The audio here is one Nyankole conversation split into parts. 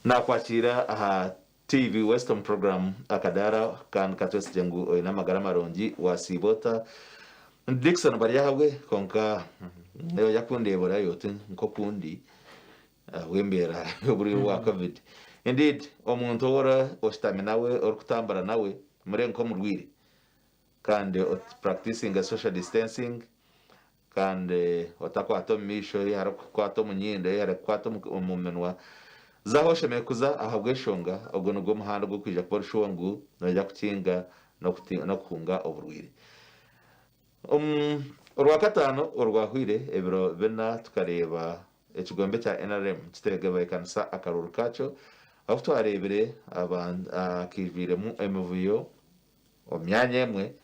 Naakwakiira aha TV West omu puroguraamu Akadaara kandi ka twesigye ngu oine amagara marungi. Waasiiba ota? Ndi Dickson Baryahabwe kwonka noija kundeeba orayo oti nk'oku ndi ahabw'embeera y'oburwaire bwa Covid. Indeed omuntu ou ori oshutami nawe orikutambura nawe mureebe nk'omurwaire kandi practicinge social distancing Kandi otakwata omu maisho, oyehare kukwata omu nyindo, oyehare kukwata omu minwa. Za ahu oshemereire kuza ahabw'enshonga ogwo nigwo muhanda ogurikwija kuba ori shuwa ngu noija kukinga n'okuhunga oburwaire. Omu Orwakataano orwahweire ebiro bina tukareeba ekigombe kya NRM kiteebekanisa akaruuru kaakyo ahu twareebire akaijwiremu emivuyo Omu myanya emwe,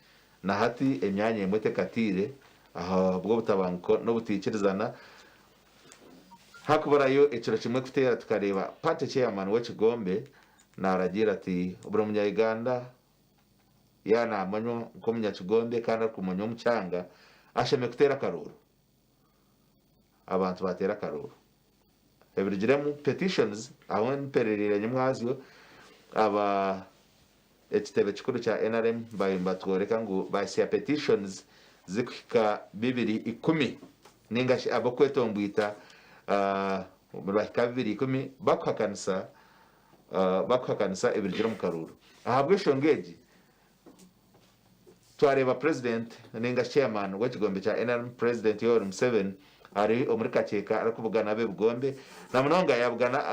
na hati emyanya emwe tekatiire ahabw'obutabanguko n'obutaikirizana. Hakuburayo ekiro kimwe kuteera tukareeba party chairman w'ekigombe naragiira ati buri munya Uganda yaaba namanywa nk'omunyakigombe kandi arikumanywa omu kyanga ashemereire kuteera akaruuru. Abantu bateera akaruuru. Ebirugiremu petitions ahu mperereire nyimwazyo aba Ekitebe kikuru kya nrm baayo nibatworeka ngu baahitsya petitions zirikuhika 210 ninga shi ab'okwetombwita nibahika 210 bakuhakanisa bakuhakanisa ebirugire omu karuuru. Ahabw'enshonga egi, twareeba President ninga shi Chairman w'ekigombe kya nrm President Yoweri Museveni ari omuri Kakyeka arikubugana ab'ebigombe na munonga yabugana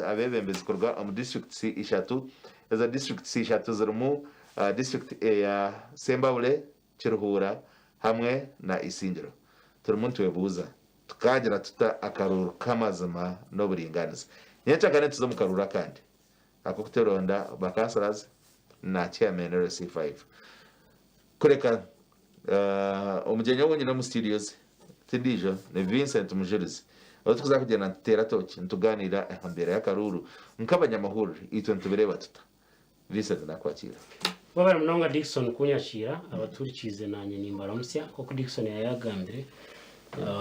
abebembezi kuruga omu disiturikiti ishatu. Ezo disiturikiti ishatu zirimu disiturikiti eya Sembabule, Kiruhura hamwe na Isingiro. Turimu nitwebuuza tukagira tuta akaruuru k'amazima n'oburingaaniza? Nyencakare nituza omu karuuru akandi ak'okuteronda ba councillors na chairman LC5. Kureka omugyenyi ou nyine omu studios ti ndiijo ni Vincent Mujurizi ou turikuza kugyenda nituteera tooki nitugaaniira aha mbeera y'akaruuru nk'abanyamahurire itwe nitubireeba tuta? Vincent nakwakiira. Webare munonga Dickson kunyakiira, abatuhurikiize nanye nimbaramutsya nk'oku Dickson yayagambire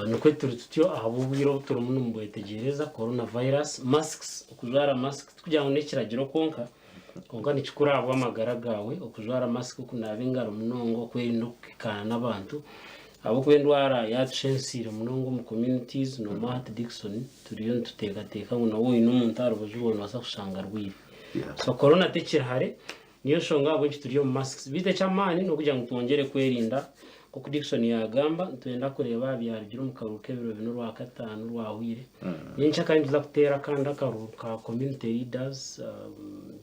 nikwo turi tutyo ahabw'obwire obu turimu nimubwetegyereza corona virus, masks okujwara mask tikugira ngu n'ekiragiro kwonka Kwonka ni kikuru ahabw'amagara gaawe okujwara masiki, okunaaba engaro munonga, okwerinda okuhikaana n'abantu ahabw'okuba endwara yaatushensiire munonga omu communities. Noomanya hati Dickson turiyo nituteekateeka ngu nooba oine omuntu aha rubaju rwawe noobaasa kushanga arwaire. So corona tekiri hare, niyo nshonga ahabw'enki turi omu masks. Beitu eky'amaani n'okugira ngu twongyere kwerinda nk'oku Dickson yaagamba, nitwenda kureeba aha byarugire omu karuuru k'ebiro bina Orwakataano orwahweire. Nyenkya nituza kuteera akandi akaruuru ka community leaders,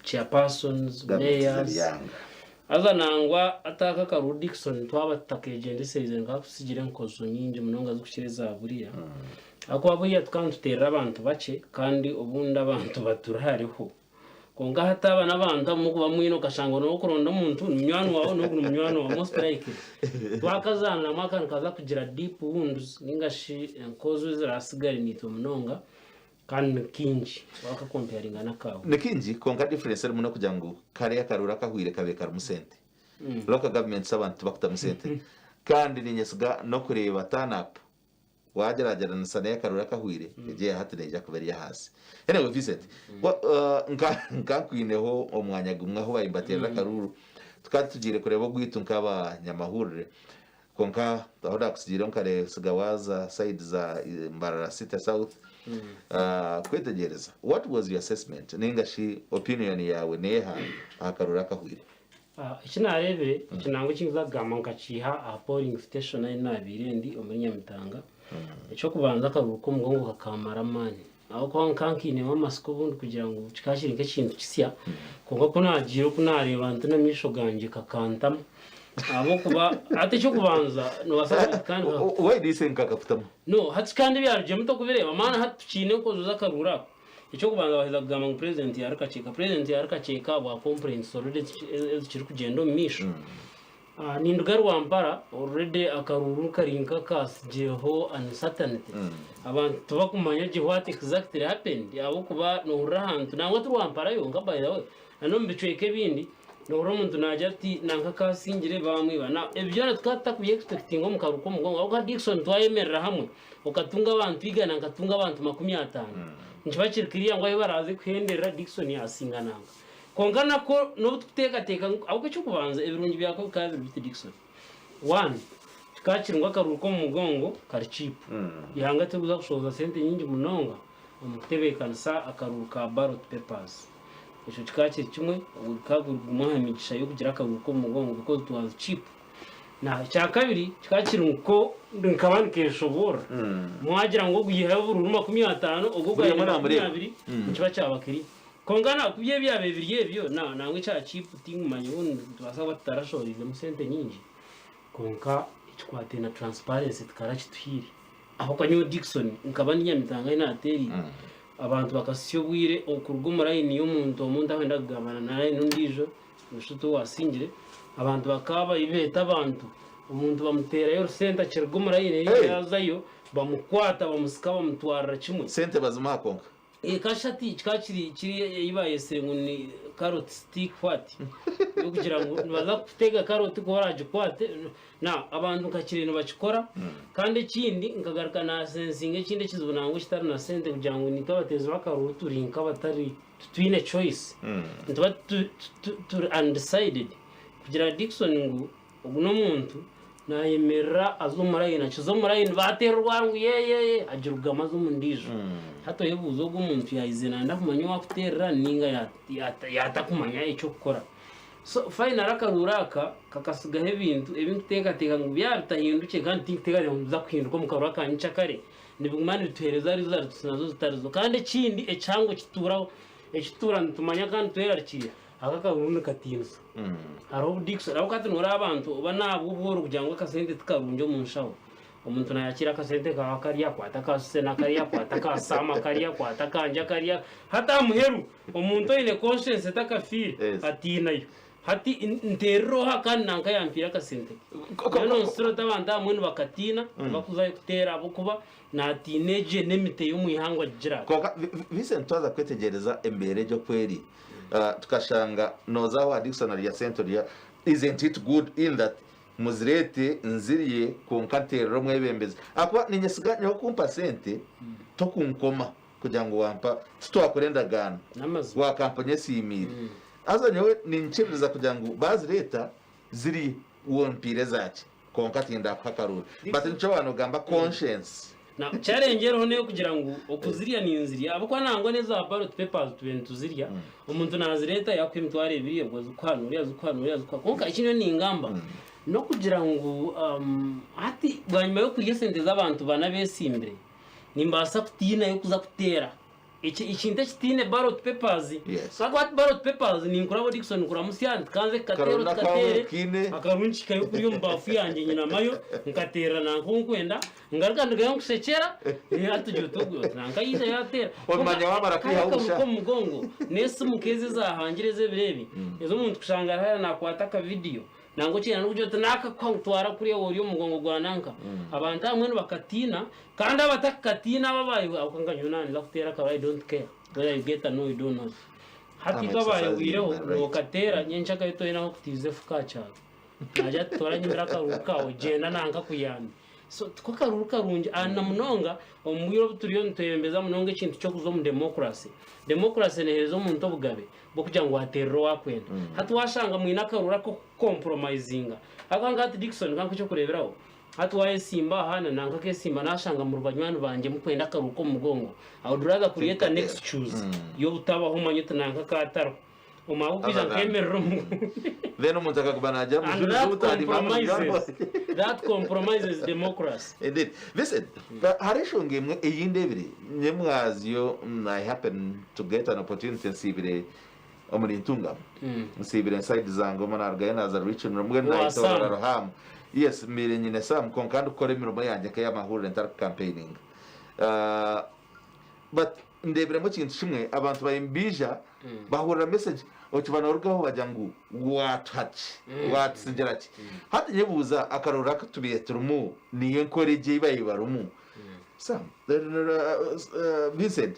chairpersons, mayors. Haza nangwa hati aka akaruuru Dickson twaba tutakegyendeserize nikaba kututsigira enkozo nyingi munonga zirikukira eza buriya. Ahakuba buriya tukaba nituteerera abantu bakye kandi obundi abantu baturi hariho. Kwonka hati aba n'abantu abu murikuba mwine okashanga onu orikuronda omuntu ni munywani waawe n'ogu ni munywani waawe most likely. Twakazaaniramu aka nikaza kugira deep wounds ninga shi enkojo eziraatsigare naitwe munonga kandi ni kaingi waakakomparinga n'akaawe. Ni kaingi kwonka difference erimu n'okugira ngu kariya akaruuru akahweire kabaire karimu sente. Local governments abantu tibakutamu sente kandi niinyesiga n'okureeba turn up Waagyeragyeranisa n'ey'akaruru akahweire, egyo eya hati neija kuba eri ahaasi. Anyway, Vincent, nka nkwineho omwanya gumwe ahu baabaire nibateerera akaruuru, tukaba tugiire kureeba ogwaitu nk'abanyamahurire, kwonka ahu naakutsigiireho nkareesiga waaza sayidi za Mbarara City South kwetegyereza. What was your assessment nainga shi opinion yaawe n'eha aha karuuru akahweire? Eki naareebire, eki nangwa eki ndikuza kugamba nkakiiha aha polling station ahu naabaire ndi omuri Nyamitanga. Eky'okubanza akaruuru k'omugongo kakaamara amaani ahabw'okuba nkaba nkainemu amatsiko obundi kugira ngu kikaba kiri nk'ekintu kisya kwonka ku naagiire oku naareeba nti n'amaisho gangye kakantama ahabw'okuba hati eky'okubanza noobaasa kugira oti kandi Why do you say ngu kakakutama? No, hati kandi ebyarugiremu tokubireeba maana hati tukiine enkojo z'akaruuru ako. Eky'okubanza baaheza kugamba ngu purezidenti yaarikakyeka. Purezidenti yaarikakyeka ahabwa complaints already ezikirikugyenda omu maisho. Ninduga Rwampara already akaruuru kari nk'akatsigireho uncertainty. Abantu tibakumanya gye what exactly happened ahabw'okuba noohurira ahantu nangwa ti Rwampara yonka by the way, na n'omu bicweka ebindi. Nohurira omuntu naagira ati nanka akasingire baamwiba. Now ebyo byona tukaba tutakubye expectinga omu karuru k'omugongo ahabw'okuba Dickson twayemerera hamwe okatunga abantu igana nkatunga abantu 50 nikiba kiri clear ngu ahu baraaze kuhenderera Dickson yaasinga nanka. Kwonka nako n'obu tukuteekateeka ngu ahabw'okuba eky'okubanza ebirungi byako bikaba biri biti Dickson. One, kikaba kiri ngu akaruru k'omu mugongo kari cheap. Eihanga tirikuza kushohoza sente nyingi munonga omu kutebeekanisa akaruru ka ballot papers. Ekyo kikaba kiri kimwe, ogwo gukaba guri gumwe aha migisha y'okugira akaruru k'omu mugongo because it was cheap. Na ekyakabiri kikaba kiri ngu ko nkaba nikeshoboorora. Mwagira ngu ogu yaihayo obururu 50, ogu Buri ogwo omwe aine makumi naamureeba. abiri, nikiba kyaba clear. Kwonka na ku byo byabaire biri ebyo, na nangwa ekya cheap tingumanya obundi nitubaasa kuba tutarashohoreizemu sente nyingi, kwonka ekikwataine na transparency tikarakituhaire. Ahabw'okuba nyowe Dickson nkaba ndi Nyamitanga ahi naateereire, abantu bakasisya obwire okuruga omu layini y'omuntu omwe ntakwenda kugambana na layini ondiijo, nshuti owaasingire, abantu bakaba beeta abantu, omuntu bamuteerayo orusente akiruga omu layini Hey! yaazayo, bamukwata bamusika bamutwarira kimwe. Sente bazimuha kwonka. Kashati kikaba kiri kiri ei bayetsire ngu ni carrot stick what yokugira ngu nibaza kutega carrot ku oragikwate now abantu nka kire nibakikora kandi ekindi nkagaruka nasensinga ekindi ekizibu nangwa ekitari na sente kugira ngu nitwe abateezi b'akaruru turi nk'abatari titwine choice nituba turi undecided kugira Dickson ngu Ogu n'omuntu naayemerera aza omu layini, akiza omu layini baateera orwari ngu yee yee agirugamu aza omu ndiijo. Hati oyebuuza ogu omuntu yaizire naayenda kumanya ou arikuteerera nainga yaatakumanya eky'okukora. So finally akaruuru aka kakasigaho ebintu ebi ndikuteekateeka ngu byaba bitahindukire kandi tindikuteekateeka ngu nibiza kuhinduka omu karuuru aka nyenkyakare, nibiguma nibituheereza results nazo zitari zo. Kandi ekindi ekihango ekituuraho, ekitutuura nitumanya kandi twerarikirira, aka akaruuru nikatiinisa. Hariho obu Dickson, ahabw'okuba hati noreeba abantu oba nahabwa obworo kugira ngu akasente tikarungi omu nshaho. Omuntu nayakiira akasente kaawe akarya, akwata aka Susena akarya, akwata aka Sam akarya, akwata akangye akarya. Hati aha muheru omuntu oine conscience etakafiire Yes. atiinayo. Hati nteerire oha kandi nanka yampiire akasente ke. Ko- Mbwenu onsisira oti abantu abamwe nibakatiina, tibakuzayo kuteera ahabw'okuba naatiina egyo enemite y'omu ihangwe agigira ati. Kwonka Vincent twaza kwetegyereza embeera egyo oku eri, Tukashanga noza ahu Dickson arya sente orya isn't it good in that muzirete nzirye kwonka nterere omwebembezi ahakuba ninyesiga nyowe kumpa sente tokunkoma kugira ngu wampa titwakora endagaano N'amazima. wakampa nyesiimiire haza nyowe ninkiririza kugira ngu bazireta zirye wompiire ezakye. Kwonka tindakuha akaruuru. But nikyo waaba nogamba conscience. Na challenge eriho neyokugira ngu okuzirya ninzirya ahabwokuba nangwa neza ballot papers tubaire nituzirya omuntu nazireeta yakuha emitwaro ebiri obwo azikuha noriya azikuha noriya azikuha kwonka eki nyowe ningamba nokugira ngu hati bwanyima yokurya esente zabantu bana abesimbire nimbaasa kutiinayo kuza kuteera Eki ekintu ekitiine ballot papers. Yes. Kakuba hati ballot papers ninkurabo Dickson nkuramutsya nti kanze kukateera Karungi otikateere akawe okiine. akarungi kayo kuri omu baafu yangye nyinamayo nkateerera nanka ou nkwenda ngaruka ndugayo nkushekyera eh, hati tugira oti ogwe oti nanka yaija yateera. Omanya wamara Kare kwihaho akaruka busha. omu mugongo n'esimu nk'ezi ezahangire ez'ebiro ebi ez'omuntu kushanga hariho nakwata akavidiyo Nangwa okyenda n'okugira oti naakakuha ngu twara kuriya ori omu mugongo gwa nanka. Abantu abamwe nibakatiina kandi abatakukatiina abo abaayehurira ahabw'okuba nka nyowe naaba ninza kuteera akabi I don't care whether you get a no you do not. Hati I'm itwe exercising abaayehwireho my right. nookateera nyencakare toine ahu okutiiza efuka aha kyaro. Naagira ati tora nyimira akaruuru kaawe gyenda nanka akuyambe. So tiko karuuru karungi and na munonga omu bwire obu turiyo nitwebembeza munonga ekintu ky'okuza omu democracy. Democracy neehereza omuntu obugabe bw'okugira ngu ateerere ou akwenda. Hati waashanga mwine akaruuru ak'okukompromisinga. Ahabw'okuba nka hati Dickson ka nkuhe eky'okureeberaho, hati waayesimba aha na nanka akeesimba naashanga muri banywani bangye mukwenda akaruuru k'omu mugongo, I would rather create an excuse y'obutabaho omanye oti nanka akaatariho. Omu ahabw'okwija Other than- nkeemerera omu Then omuntu akaguma naagira And mujurizi that obutariima compromises, that compromises democracy. Indeed. Listen, hariho enshonga emwe ei ndeebire nyemwazyo I happen to get an opportunity nsiibire omuri Ntungamo. Nsiibire nside zange omwe narugayo naaza Rwicuniro mbwenu Owa nayetoorora Sam. Ruhaamu. Yes, mbaire nyine Sam kwonka ndikukora emirimo yangye nk'ey'amahurire ntarikukampeininga. But ndeebiremu ekintu kimwe, abantu bariyo nibaija bahurira message okiba norugaho bagira ngu watuha ki? Watutsigira ki? Hati nyebuuza akarorero aku tubaire turimu niyo enkora egyo ei babaire barimu? Sam, Vincent,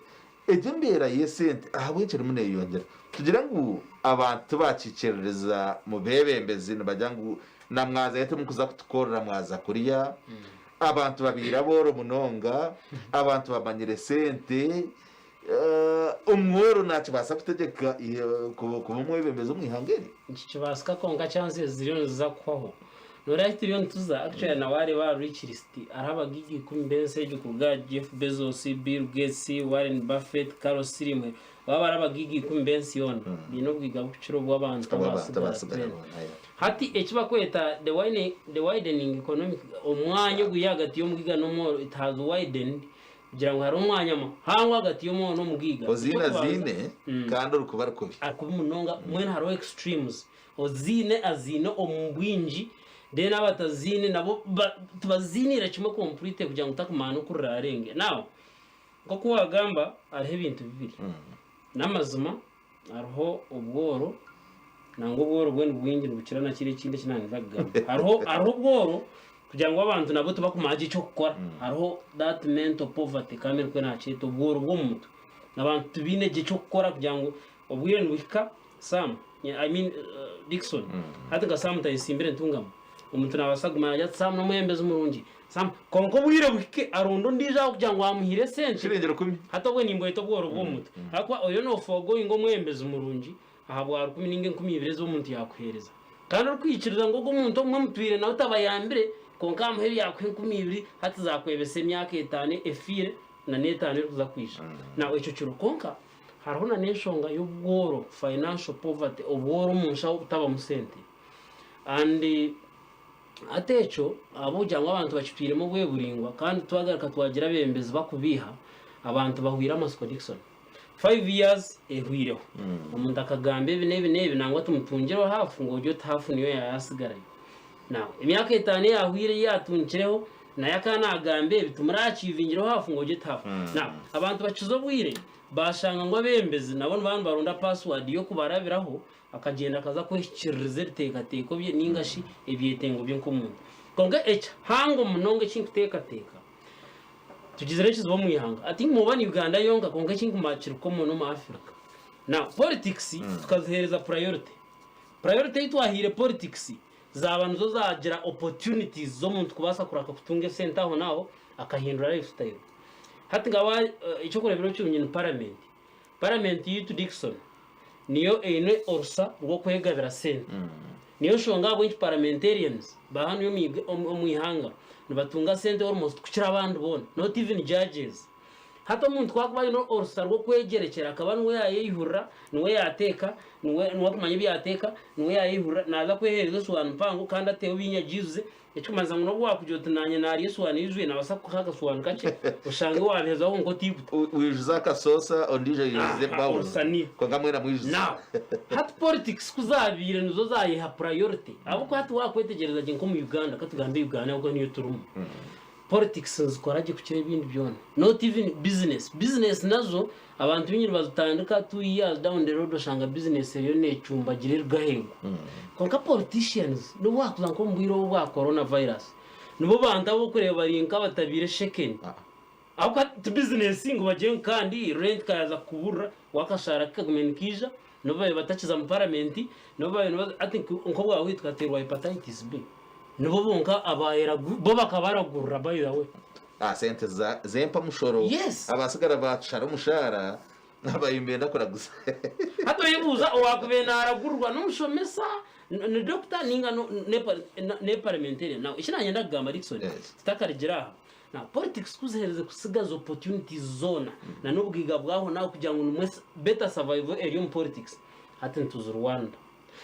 Egyo embeera y'esente ahabw'enki erimu neeyeyongyera? Tugire ngu abantu tibaakiikiririza mu beebembezi nibagira ngu na mwazayo timukuza kutukorera mwaza kurya, abantu babaire abooro munonga, abantu bamanyire sente, omworo naakibaasa kutegyeka kuba omwebembezi omu ihanga eri? Nikikibaasika kwonka chances ziriyo niziza kuhwaho. Nooreeba ahu turiyo nituza, actually na waareeba aha rich list hariho abagaiga ikumi b'ensi egi kuruga aha Jeff Bezos, Bill Gates, Warren Buffett, Carlos Slim, baba bari abagaiga ikumi b'ensi yoona. Baine obwiga bukukira obw'abantu Obw'abantu abaatsigara abaatsigara twena. boona, yeah. Hati eki barikweta the wine the widening economic omwanya oguri ahagati y'omugaiga n'omworo it has widened kugira ngu hariho omwanya muhango ahagati y'omworo n'omugaiga. Oziine Eky'okubanza aziine kandi orikuba ari kubi. ari kubi munonga mbwenu hariho extremes. Oziine aziine omu bwingi then abataziine nabo tibaziiniire kimwe complete kugira ngu takumanya n'oku riraarenge. Now nk'oku waagamba hariho ebintu bibiri. N'amazima hariho obworo nangwa obworo bwe nibwingi nibukira na kiri ekindi eki naaniza kugamba. Hariho hariho obworo kugira ngu abantu nabo tibakumanya gye eky'okukora. Hariho that mental poverty kandi nikwo naakyeta obworo bw'omu mutwe. Abantu tibaine gye eky'okukora kugira ngu obwire nibuhika Sam, I mean Dickson, hati nka Sam tayesimbire ntungamo. Omuntu nabaasa kuguma naagira ati Sam n'omwebembezi murungi, Sam, kwonka obwire buhike aronde ondiijo aho kugira ngu amuhiire esente. Shilingi rukumi. Hati obwe nimbweta obworo bw'omu mutwe. Ahakuba oriyo noofogoyinga omwebembezi murungi ahabwa rukumi nainga 2000 ezi omuntu yaakuheereza. Kandi orikwikiriza ngu ogwo omuntu obumwe mutwire nawe tabayambire, kwonka amuha ebi yaakuha 2000, hati zaakwebesa emyaka etaano efiire na n'etaano erikuza kwija. Now ekyo kiriho. Kwonka Hariho na n'enshonga y'obworo, financial poverty, obworo omu nshaho obutabamu sente. And hati ekyo ahabw'okugira ngu abantu bakitwiremu obwire buraingwa kandi twagaruka twagira abeebembezi bakubeiha, abantu bahweire amatsiko Dickson. Five years ehweireho, omuntu akagamba ebi n'ebi n'ebi nangwa tumutungireho half ngu ogire oti half niyo yaatsigarayo. Now emyaka etaano eyahweire ei yaatungireho nayo akaba naagamba ebi timuraakiivingireho half ngu ogire oti half. Now abantu bakize obwire Baashanga ngu abeebembezi nabo nibaba nibaronda paasiwaadi y'okubarabiraho akagyenda akaza kwehikiririza ebiteekateeko bye nainga shi ebyetengo bye nk'omuntu. Kwonka ekihango munonga eki nkuteekateeka, tugizire ekizibu omu ihanga. I think nooba ni Uganda yonka kwonka eki nkumanya kiri common omu Africa. Now politics tukaziheereza priority. Priority ei twahaire politics zaaba nizo zaagira opportunities z'omuntu kubaasa kuraka kutunga esente ahonaaho akahindura lifestyle. Hati nka wa eky'okureeberaho kirungi ni paramenti. Paramenti yaitu Dickson niyo eine orusa rw'okwegabira sente. Niyo nshonga ahabw'enki parliamentarians ba hanu omu ihanga nibatunga sente almost kukira abandi boona not even judges. Hati omuntu ku akuba aine orusa rw'okwegyerekyera akaba niwe yaayeyihurira, niwe yaateeka, niwe niwe akumanya ebi yaateeka, niwe yaayeyihurira, naaza kweheereza esuwaani mpango kandi ateho ebiinya agiijuze, ekikumanyisa ngu n'obu waakugira oti naanye naarya esuwaani eijwire, naabaasa kukuha akasuwaani kakye oshange waabihezaho kwonka otaiguta. Wijuza akasoosa ondiijo aijuze Aha, bowl orusa niyo. kwonka mwena mwijuze. Now, hati politics ku zaabaire nizo zaayeha priority, ahabw'okuba hati waakwetegyereza gye nk'omu Uganda, katugambe Uganda ahabw'okuba niyo turimu, Politics nizikora gye kukira ebindi byona not even business, business nazo abantu baingi nibazitandika 2 years down the road oshanga business eriyo necumbagira eruga ahaiguru kwonka politicians nobu wakuza nka omu bwire obu obwa corona virus nibo bantu abu orikureeba bari nk'abatabiire shaken ahabw'okuba ti business ngu bagire ngu kandi rent kayaza kukuburira wakashaara kakagume nikaija nobu babaire batakiza mu parliament nobu babaire nibaza hati nk'obwahweitu tukateerwa hepatitis B. Nibo bonka abayeragu bo bakabaragurira by the way. Ah sente za zempa mushoro Yes. abasigara batushara omushara abayi nibenda kuraguza. Hati oyebuuza owakubaire naragurirwa nomushomesa, ni doctor ninga ne parliamentarian. Now eki nanyenda kugamba Dickson Yes. tutakarugire aha. Now politics kuzihereze kusigaza opportunities zoona na nobugaiga bwaho naho kugira ngu nimwe better survival eri omu politics hati nituzirwanira.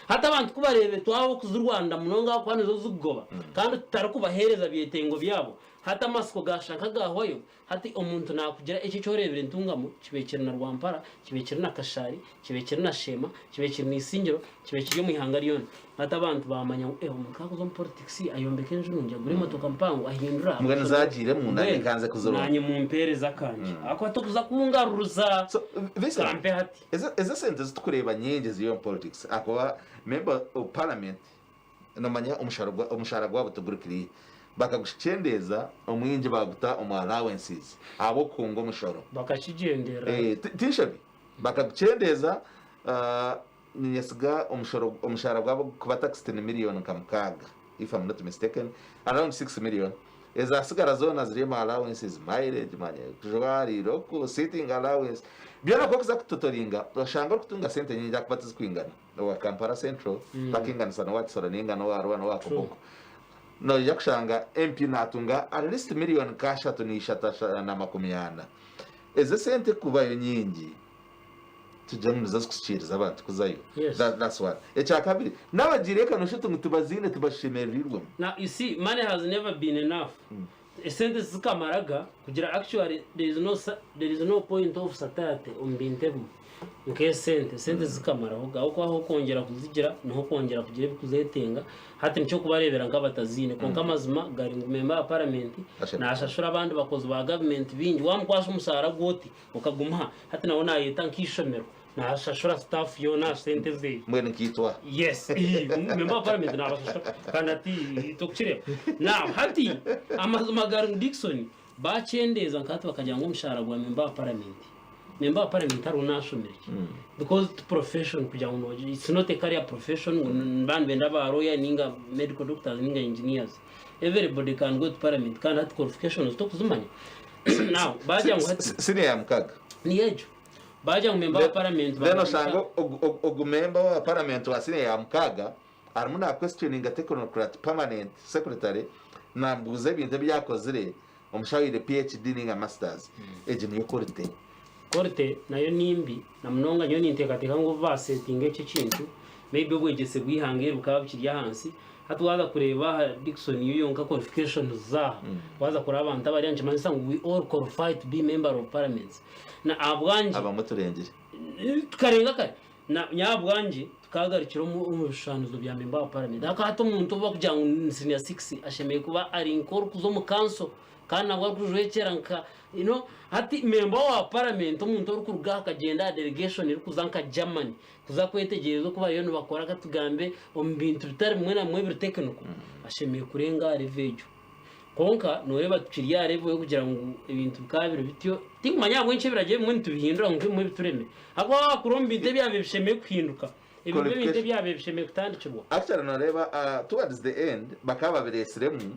Hati abantu ku bareebire twaba ab'okuzirwanira munonga ahabw'okuba nizo zikugoba kandi tutarikubaheereza byetengo byabo, hati amatsiko gaashusha nk'agaahwayo. Hati omuntu naakugira eki eki oreebire Ntungamo, kibe kiri na Rwampara, kibe kiri na Kashaari, kibe kiri na Sheema, kibe kiri na Isingiro, kibe kiri omu ihanga ryona. Hati abantu baamanya ngu eh omuntu ku arikuza omu politics ayombeka enju nungi, agura emotoka mpango, ahindura, Mbwenu zaagiiremu naanye mbwenu nkanze kuzironda. naanye mumpeereze akangye. Ahabw'okuba tokuza kungaruza So, Vincent, kampe hati. Ezo ezo esente ezitukureeba nyingi ziri omu politics ahakuba member of parliament nomanya omushara gwa omushara gwabo tiguri clear. Bakagukyendeeza omwingi baaguta omu allowances ahabw'okukunga omushoro. Bakakigyenderera. Eh, ti nshobi. Bakagukyendeeza, niinyesiga omushoro omushaara gwabo kuba taxed ni million nka mukaaga if am not mistaken, around six million. Ezasigara zoona ziri omu allowances, mileage, manya kujwara, oku, sitting allowance, byona ku orikuza kutotoringa oshanga orikutunga sente nyingi ahakuba tizikwingana. Owa Kampala Central takinganisa n'owa Kisoro ninga n'owa Arua n'owa Koboko. Noija kushanga MP natunga at least million nka ashatu na ishatu na makumi ana. Ezo esente kubayo nyingi tugire ngu nizo zikusikiiriza abantu kuzayo. Yes. That, that's one. Ekyakabiri, n'abagiire eka noshusha oti ngu tibaziine tibashemereirwemu. Now you see money has never been enough. Esente tizikamaraga kugira actually there is no there is no point of satiety omu bintu ebimwe nk'esente esente zikamaraho aho aho kwongyera kuzigira niho kwongyera kugira ebikuzetenga hati nikyo kubareebera nk'abataziine kwonka amazima gari ngu memba wa paramenti nashashura abandi bakozi ba gavumenti bingi wamukwasa omushaara gwe oti okagumuha hati nawe nayeta nk'eishomero Nashashura staff yoona aha sente ze. Mbwenu nkaitwa. Yes, member wa parliament nabashashura kandi hati tokukireeba. Now hati amazima gari ngu Dickson bakyendeeza nka hati bakagira ngu omushaara gwa member wa parliament, member wa parliament hariho nashomire ki? Because ti profession kugira ngu nogi it's not a career profession ngu nibaba nibenda ba lawyer ninga medical doctors ninga engineers. Everybody can go to parliament kandi hati qualifications tokuzimanya. Now bagira ngu hati. Senior ya mukaga. Niyo egyo. Baagira ngu memba wa paramenti Then oshanga ogu memba wa paramenti wa senior ya mukaaga arimu na questioninga technocrat permanent secretary namubuuza ebintu ebi yakozire omushaho aine PHD ninga masters. Egyo niyo quality. Quality nayo nimbi namunonga nyowe ninteekateeka ngu obu baasetinga eki ekintu maybe obwegyese bw'eihanga eri bukaba bukiri ahansi. Hati waaza kureeba aha Dickson yo yonka qualifications zaaha waaza kureeba abantu abari aha nikimanyisa ngu we all qualify to be member of parliaments. Na ahabwangye Abamwe turengire. Tukarenga kare. Na nyowe ahabwangye tukagarukira omu omu bishushaanizo bya member wa parliament. Ahakuba hati omuntu ou barikugira ngu ni senior six ashemereire kuba ari nk'orikuza omu council kandi nabwo arikujwekyera nka you know hati member wa parliament omuntu orikuruga aha akagyenda aha delegation erikuza nka Germany kuza kwetegyereza oku bariyo nibakora katugambe omu bintu bitari bimwe na bimwe ebiri technical ashemereire kurenga aha level egyo. Kwonka nooreeba tukiri aha level y'okugira ngu ebintu bikaba biri bityo, tinkumanya ahabw'enki ebiragiro ebimwe nitubihindura kwonka ebimwe bituremire. Ahakuba waakura omu bintu ebyabaire bishemereire kuhinduka, ebimwe ebintu ebyabaire bishemereire kutandikirwa. Actually nooreeba towards the end bakaba babireetsiremu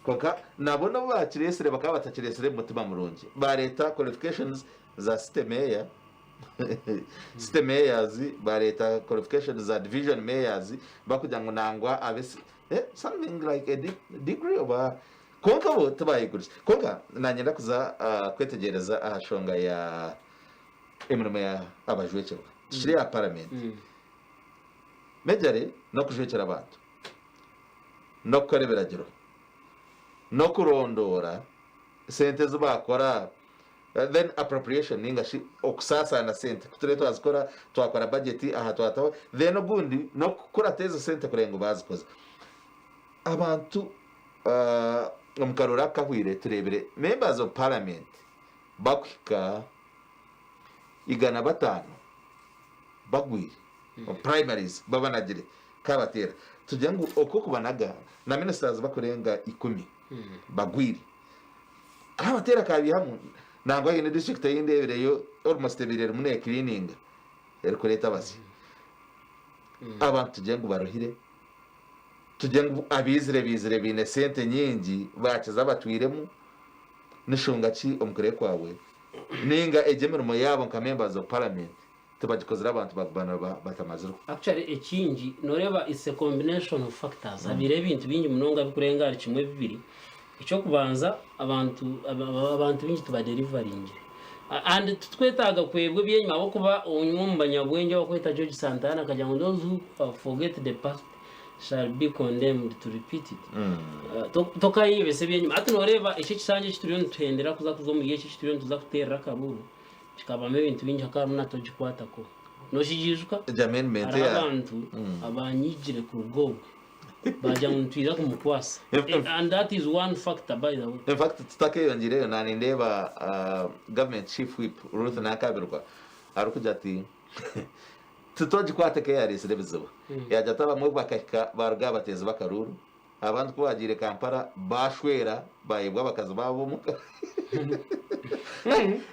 kwonka nabo n'obu baakireetsire bakaba batakireetsire omu mutima murungi. Baareeta qualifications za city mayor, City mayors bareeta qualifications za division mayors bakugira ngu nangwa abe something like a degree oba kwonka bo tibayigurize. Kwonka nanyenda kuza kwetegyereza aha nshonga ya emirimo ya abajwekyerwa tukiri aha parliament. Majorly n'okujwekyera abantu, n'okukora ebiragiro, n'okurondoora sente ezi bakora Then appropriation ninga shi okusaasaana sente ku turiyo twazikora twakora budget aha twataho then ogundi n'okukurata ezo sente kureba ngu baazikoza. Abantu omu karuuru aka akahweire tureebire members of parliament bakuhika 105 bagwire omu primaries babanagire kabateera tugire ngu okwo okubanaga na ministers bakurenga ikumi bagwire. Kabateera kabihamu nangwa haine district ei ndeebireyo almost ebaire erimu necleaninga erikureeta abasya. Abantu tugire ngu baruhire, tugire ngu abaizire baizire baine sente nyingi baakiza abatwiremu, nishonga ki omu kureeba kwawe ninga egyo emirimo yaabo nka members of parliament tibagikozire abantu baguma batamazirwe? Actually ekingi noreeba it's a combination of factors habaire ebintu bingi munonga bikurenga ahari kimwe bibiri ekyokubanza abantu abantu bingi tibaderivaringire and titukwetaaga kwebwa ebyenyima ahabw'okuba omwe omu banyabwengye abakweta George Santana akagira ngu those who forget the past shall be condemned to repeat it tokayebesa ebyenyima hati noreeba eki ekisanja eki turiyo nituhendera kuza kuza omuri eki eki turiyo nituza kuteerera akaruuru Kikabamu ebintu bingi hakaba harimu na Togikwatako. Nokigiijuka? Egyo amendment Hariho eya abantu abanyiigire kuruga obwe baagira ngu nitwija kumukwasa. And that is one factor by the way. In fact tutakeyongireyo na nindeeba government chief whip Ruth Nankabirwa arikugira ati titogikwateko eyareetsire ebizibu. Yaagira ati abamwe bakahika baaruga aha bateezi b'akaruuru. Abantu ku baagiire Kampala baashwera baayebwa abakazi baabo omuka.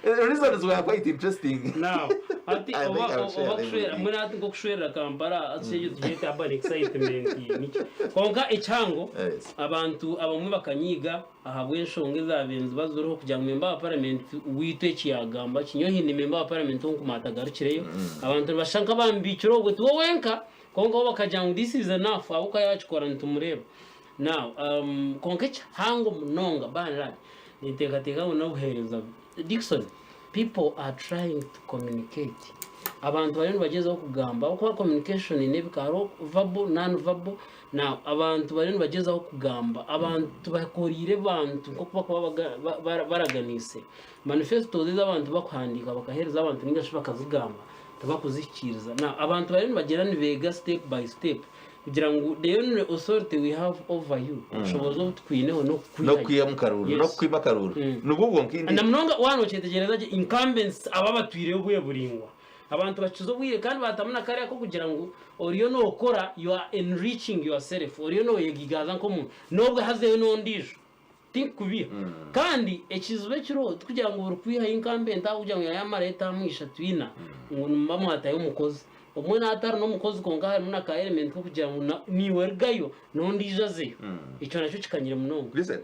Reasons were quite interesting. Now, hati I think oba I will share oba them kushwera with you. mbwenu hati nk'okushwerera Kampala hati ekyo tugyete urban excitement niki. Kwonka ekihango Yes. abantu abamwe bakanyiiga ahabw'enshonga ezaabaire niziba ziriho kugira ngu memba wa paramenti waitu eki yaagamba ki. Nyowe haine memba wa paramenti ou nkumanya atagarukireyo. Abantu nibashusha nk'abamubikire obwo tiwe wenka Kwonka bo bakagira ngu this is enough ahabw'okuba yaakikora nitumureeba. Now, kwonka ekihango munonga by and large, ninteekateeka ngu n'obuheereza. Dickson, people are trying to communicate. Abantu bariyo nibagyezaho kugamba ahabw'okuba communication eine ebika, hariho verbal, non verbal. Now, abantu bariyo nibagyezaho kugamba, abantu bakoreire abantu nk'oku barikuba baraganiise. Manifestos ezi abantu barikuhandiika bakaheereza abantu nainga shi bakazigamba, tibakuzihikiiriza. Now abantu bariyo nibagyenda nibeega step by step kugira ngu the only authority we have over you, obushoboorozi obu tukwineho n'okukwihayo. N'okukwihamu karuuru, Yes. n'okukwima akaruuru. Nibwo bwonka indi. Na munonga waaba nokyetegyereza gye incumbents aba abatwireyo obwire buraingwa. Abantu bakiza obwire kandi baatamu na kariya k'okugira ngu oriyo nookora you are enriching yourself, oriyo nooyegigaaza nk'omuntu n'obwo hazeyo n'ondiijo. Tinkukubiha. Kandi ekizibu ekiriho tikugira ngu buri kwihayo incumbent ahabw'okugira ngu yaayamarayo etaamu ishatu ina ngu nimuba mwatayo omukozi. Obumwe naaba atari n'omukozi kwonka harimu na ka element k'okugira ngu naiwe rugayo n'ondiijo azeyo. Ekyo nakyo kikanyire munonga. Listen,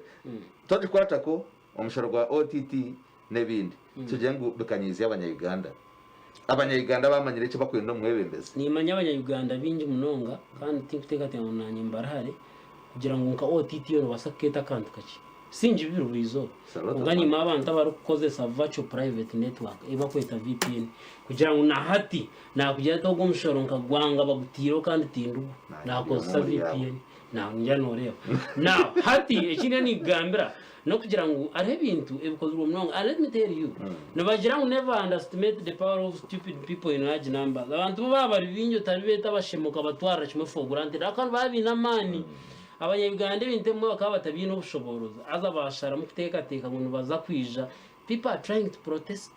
twagikwatako omushoro gwa OTT n'ebindi, tugire ngu bikanyiizya abanya-Uganda. Abanya-Uganda bamanyire eki bakwenda omu mwebembezi. Nimanya abanya-Uganda baingi munonga kandi tinkuteekateeka ngu naanye mbarihare kugira ngu nka OTT yo nobaasa kukeeta akantu kakye. Singibirwe buri izooba. Kwonka nimanya abantu abarikukozesa Virtual Private Network ei barikweta VPN kugira ngu na hati naakugira ati ogu omushoro nkagwanga bagutaireho kandi tindigwo. Naakozesa VPN. Naija nooreeba. Now hati eki ndiyo ninkugambira N'okugira ngu hariho ebintu ebikozirwe munonga and let me tell you nibagira ngu never underestimate the power of stupid people in large numbers. Abantu bo baaba bari baingi otaribeeta abashema okabatwarira kimwe for granted ahabw'okuba nibaba baine amaani. Abanya-Uganda ebintu ebimwe bakaba batabiine obushoboorozi haza baasharamu kuteekateeka ngu nibaza kwija people are trying to protest.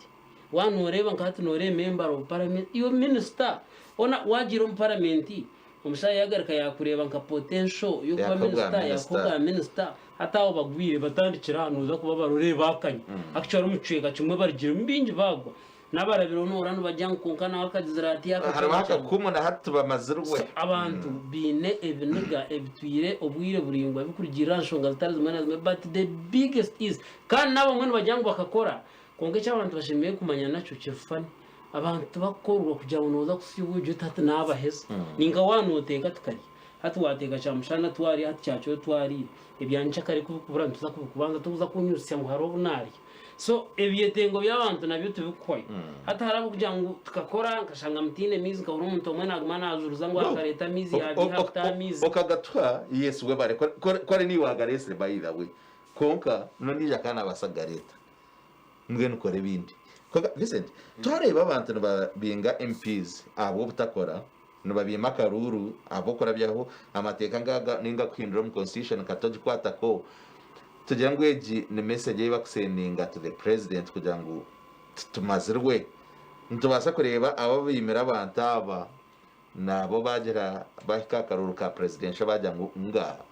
Waaba nooreeba nka hati nooreeba member of parliament iwe minister hoona waagiire omu parliament omushaija yaagaruka yaakureeba nka potential y'okuba Yakuha obwa minister yakuha minister. obwa minister Hati aho bagwire batandikire aha noza kuba barore bakanya. Actually omu kicweka kimwe barugiremu baingi bagwa. N'abarabireho nohurira nibagira ngu kwonka nawe akagizire ati Hariho akakyanga kyanga. akakumu na hati tibamazirwe. So abantu baine ebiniga ebitwire obwire buraingwa bikurugiirira aha nshonga zitari zimwe na zimwe but the biggest is kandi n'abamwe nibagira ngu bakakora kwonka eki abantu bashemereire kumanya nakyo kiri funny abantu tibakukorwa kugira ngu noza kusiiba ogire oti hati nabaheza. Ninka waaba noteeka tukarya. Hati waateeka kyamushana twarya, hati kyakiro twariire. Ebya nyenkyakare ku birikubura nituza kubikubanza tikuza kunyutsya ngu hariho obu naarya. So ebyetengo by'abantu nabyo tibikuhwayo. Hati hariho abarikugira ngu tukakora nkashanga mutaine maizi nkahurira omuntu omwe naaguma naajuruza ngu No. akareeta amaizi yaabiiha kutaha amaizi. Okagatuha yes webare ku ari niiwe waagareetsire by the way kwonka n'ondiijo akaba naabaasa kugareeta. Mbwenu kora ebindi. Kwonka Vincent twareeba abantu nibabinga MPs ahabw'obutakora Nibabiima akaruuru ahabw'okurabyaho amateeka ngaaga ninga kuhindura omu constitution katogikwatako. Tugira ngu egi ni message ei bakusendinga to the president kugira ngu titumazirwe. Nitubaasa kureeba abo abaimire abantu aba nabo bagira bahika aha karuuru ka presidential bagira ngu ngaaha.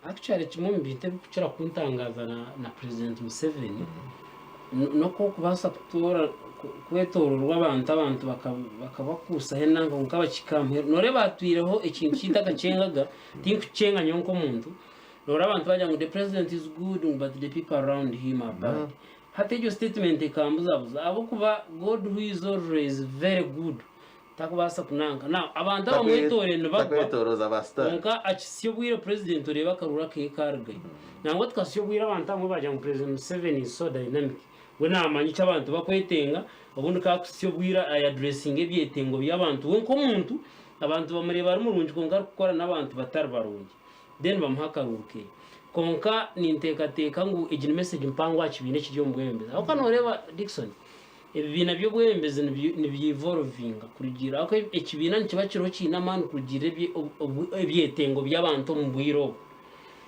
Actually kimwe omu bintu ebirikukira kuntangaaza na president Museveni n'oku orikubaasa kutoora kwetoororwa abantu abantu bakabakuusaho enanka kwonka bakihika aha muheru. Nooreeba hatwireho ekintu kyaitu akakyengaga, tinkukyenga nyowe nk'omuntu, nooreeba abantu baagira ngu the president is good but the people around him are bad. Hati egyo statement ekambuzabuza ahabw'okuba God who is always very good Takubaasa kunanka. Now abantu abamwetoreire nibagwa Takwetoroza ba star. kwonka akitsya obwire president oreebe akaruru akeye karugayo. Nangwa tukatsya obwire abantu abamwe bagira ngu president Museveni is so dynamic. We namanya eki abantu bakwetenga obundi ka akutsya obwire ay addressinga ebyetengo by'abantu we nk'omuntu abantu bamureeba ari murungi kwonka arikukora n'abantu batari barungi then bamuha akaruru keye. Kwonka ninteekateeka ngu egi ni message mpango aha kibiina ekiri omu bwebembezi. Ahabw'okuba noreeba Dickson, Ebibiina by'obwebembezi nibyevoluvinga kurugiirira ahakuba ekibiina nikiba kiriho kiine amaani kurugiirira ebyetengo by'abantu omu bwire obwo.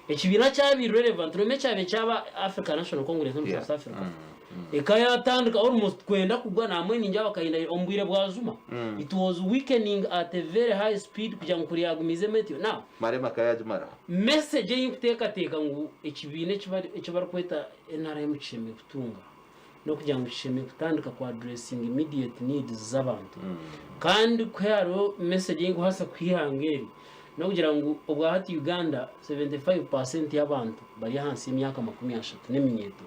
Ekibiina kyabaire relevant noomanya ekyabaire kyaba Africa National Congress omu South Africa ekayatandika almost kwenda kugwa nambwenu ningira bakayenda omu bwire bwa Zuma it was weakening at a very high speed kugira ngu kuri yagumiizemu etyo now Malema akayagimaraho. Message ei nkuteekateeka ngu ekibiina eki barikweta nrm kishemereire kutunga n'okugira ngu kishemereire kutandika ku addressinga immediate needs z'abantu. Kandi ku hariho message ei nkubaasa kuha eihanga eri, n'okugira ngu obwahati Uganda 75% y'abantu bari ahansi y'emyaka 30 n'eminyeeto.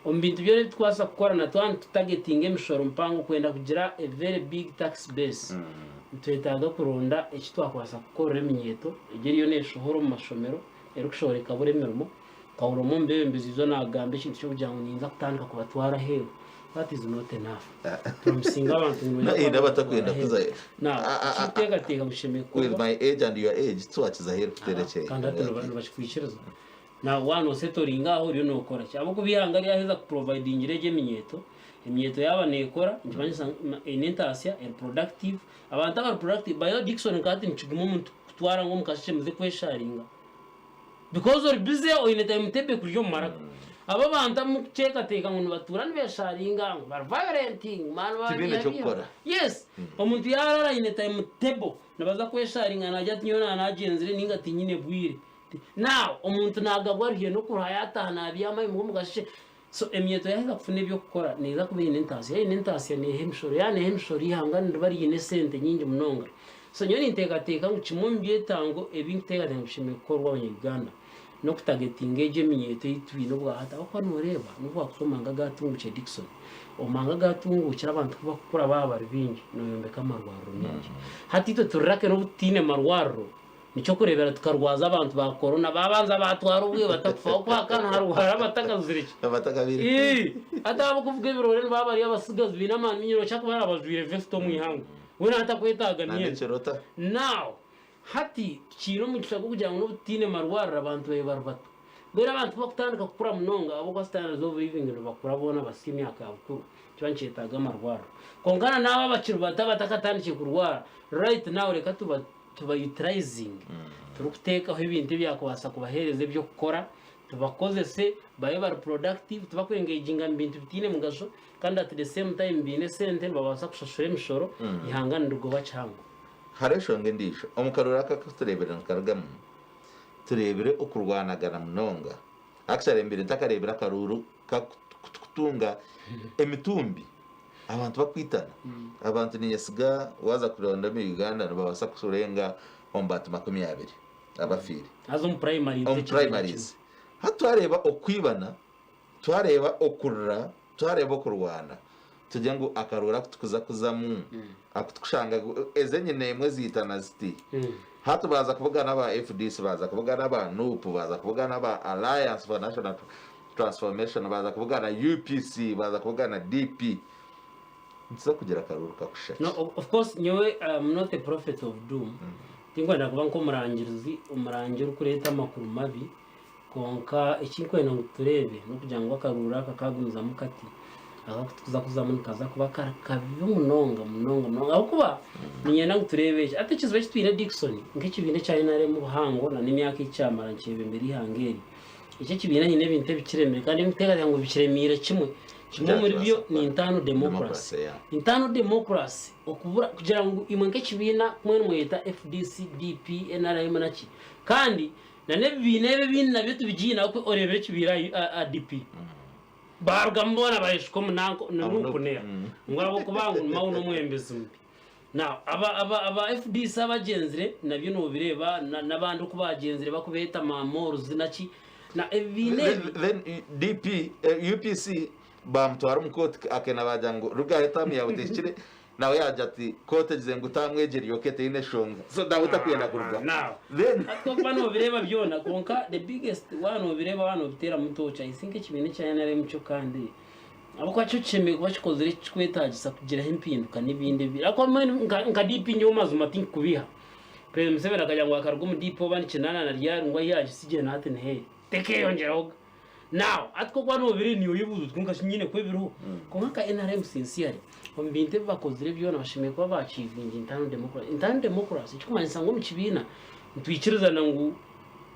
Omu bintu byona ebi turikubaasa kukora na twaba nitutagetinga emishoro mpango kwenda kugira a very big tax base, nitwetaaga kuronda eki twakubaasa kukorera eminyeeto egyo eriyo neeshohora omu mashomero, erikushohora ekabura emirimo. Nkahurira omwe omu beebembezi izooba naagamba ekintu ky'okugira ngu ninza kutandika kubatwara aheeru. That is not enough. Promisinga abantu ngu noija Haine kuba abatakwenda nobatwara aheeru. kuzayo. Now, ekirikuteekateeka ngu kishemereire With kukorwa my age and your age titwakiza aheeru kuteera ekyeyo. kandi hati nibakikwikiriza. Now waaba noosetoringa aho oriyo nookora ki? Ahabw'okuba eihanga ryaheza kuprovidingira egyo eminyeeto, eminyeeto yaaba neekora nikimanyisa ngu eine entaasya, eri productive. Abantu abari productive, by the way Dickson nka hati nikiguma omuntu kukutwara ngu omu kasheeshe muze kwesharinga. Because ori busy oine time table ekurya omu maraka. Abo abantu abu mukuteekateeka ngu nibatuura nibesharinga ngu bari violent ngu man Tibaine babiihabiiha. ky'okukora. Yes, omuntu yaarara aine time table nibaza kwesharinga naagira ati nyowe naaba naagyenzire nainga tinyine bwire. Now omuntu naagabwa aruhire n'okuruha yaataaha naabyama aimuka omu kasheeshe. So eminyeeto yaaheza kufuna eby'okukora neeza kuba eine entaasya. Yaaba eine entaasya neeha emishoro, yaaba neeha emishoro eihanga niriba riine esente nyingi munonga. So nyowe ninteekateeka ngu kimwe omu byetango ebi nkuteekateeka ngu bishemereire kukorwa abanya-Uganda n'okutagetinga egyo eminyeeto ei twine obwahati ahabw'okuba nooreeba n'obu waakuza omu mahanga agaatunguukire Dickson, omu mahanga agaatunguukire abantu ku barikukura baaba bari baingi nooyombeka amarwariro maingi. Hati itwe turi lucky n'obu tutaine marwariro, Nikyokurebera tukarwaza abantu ba corona babanza batwara obwire batakufa ahabwokuba hakaba niharwara abatakazire ki Abatakabire. Ii, hati abakuvuga ebirore nibaba bari abasigazi baine amaani maingi nokira kuba arabajwire vest omu ihanga weena atakwetaaga Na myenda n'ekirota. Now hati tukiine omugisha gw'okugira ngu n'obu tutaine marwariro abantu babe bari bato. Mbwenu abantu kubakutandika kukura munonga ahabw'okuba standards of living nibakura boona basya emyaka ya bukuru nikiba nikyetaaga amarwariro. Kwonka na n'abo abakiri bato abatakatandikire kurwara right now reka tuba tuba utilizinge turikuteekaho ebintu ebyakubaasa kubaheereza eby'okukora, tubakozese babe bari productive, tibaku engaginga mu bintu bitaine mugasho kandi at the same time baine esente nibabaasa kushashura emishoro, eihanga nirigoba kihango. Hariho enshonga endiijo, omu karuru aka aku tureebire nikarugamu, tureebire okurwanagana munonga. Actually mbaire ntakareebire akaruuru kakutunga emitumbi abantu bakwitana. Abantu ninyesiga waaza kuronda omu Uganda nibabaasa kurenga omu bantu 20 abafiire. Haza omu primaries Omu ekibiina primaries. Hati twareeba okwibana, twareeba okurira, twareeba okurwana, tugire ngu akaruuru aku tukuza kuzamu, aku tukushanga ezi enyina emwe ziitana ziti. kimwe. Hati baaza kubugana aba FDC, baaza kubugana aba NUP, baaza kubugana aba Alliance for National Transformation, baaza kubugana UPC, baaza kubugana DP. Nituza kugira akaruuru kakushusha ki? No, of course nyowe I am not a prophet of doom. Tinkwenda kuba nk'omurangirizi, omurangi orikureeta amakuru mabi, kwonka eki nkwenda ngu tureebe n'okugira ngu akaruuru aka kagumizamu kati, aka aku tukuza kuzamu nikaza kuba kari kabi munonga munonga munonga ahabw'okuba niinyenda ngu tureebe eki. Hati ekizibu eki twine Dickson, nk'ekibiina ekya NRM obuhango na n'emyaka ei kyamara nikyebembera eihanga eri, eki ekibiina haine ebintu ebikiremire kandi ebi ndikuteekateeka ngu bikiremiire kimwe. Kimwe omuri byo ni internal democracy. Internal democracy okubura kugira ngu imwe nk'ekibiina mbwenu mweyeta FDC, DP, NRM naki kandi na n'ebibiina ebi ebindi nabyo tibigiine ahabw'okuba oreebire ekibiire aha DP baarugamu boona bayeshuka omu nanka ni Omu nup nup. nea ngu ahabw'okuba ngu Mao n'omwebembezi mubi. Now aba aba aba FDC abagyenzire nabyo nobireeba na n'abandi oku bagyenzire bakubeeta ma malls naki na ebibiina ebi. Then DP, UPC bamutwara omu kooti akenda bagira ngu rugaho taamu yaawe tehikire nawe yaagira ati kooti egize ngu taamu egi eri okay teine nshonga so nawe takwenda kurugaho. Now Then hati okuba nobireeba byona kwonka the biggest waaba nobireeba waaba nobiteeramu tooki I think ekibiina ekya NRM kyo kandi Ahabw'okuba kyo kishemereire kuba kikozire ekirikwetaagisa kugiraho empinduka n'ebindi ebindi. Ahabw'okuba mbwenu nka nka DP nyowe mazima tinkukubeiha. Perezida Museveni akagira ngu akaruga omu DP oba ni kinaana na ryari ngu ahu yaagitsigire na hati niho eri. Tekeeyongyeraho ga. Now hati ku orikuba noobireeba niiwe oyebuuza oti kwonka shi nyine ku ebiriho? Kwonka nka NRM sincerely, omu bintu ebi bakozire byona bashemereire kuba baakiivinga internal democracy. Internal democracy ekirikumanyisa ngu omu kibiina nitwikirizana ngu.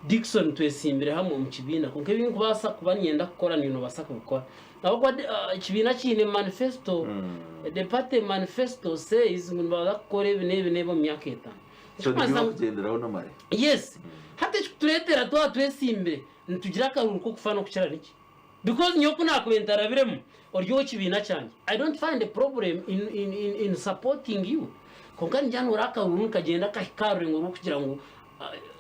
Dickson twesimbire hamwe omu kibiina kwonka ebi ndikubaasa kuba niinyenda kukora niiwe noobaasa kubikora. Ahabw'okuba ekibiina kiine manifesto, the party manifesto says ngu nibaza kukora ebi n'ebi n'ebi omu myaka etaano. So Ekirikumanyisa nibyo ngu barikugyenderaho nomare. Yes. Hati ekikutureetera twaba twesimbire nitugira akaruru k'okufa n'okukira niki? Because nyowe ku naakubaire ntarabiremu ori ow'ekibiina kyangye, I don't find a problem in, in, in, in supporting you. Kwonka ningira noora akaruru nikagyenda kahika aha rurengo rw'okugira ngu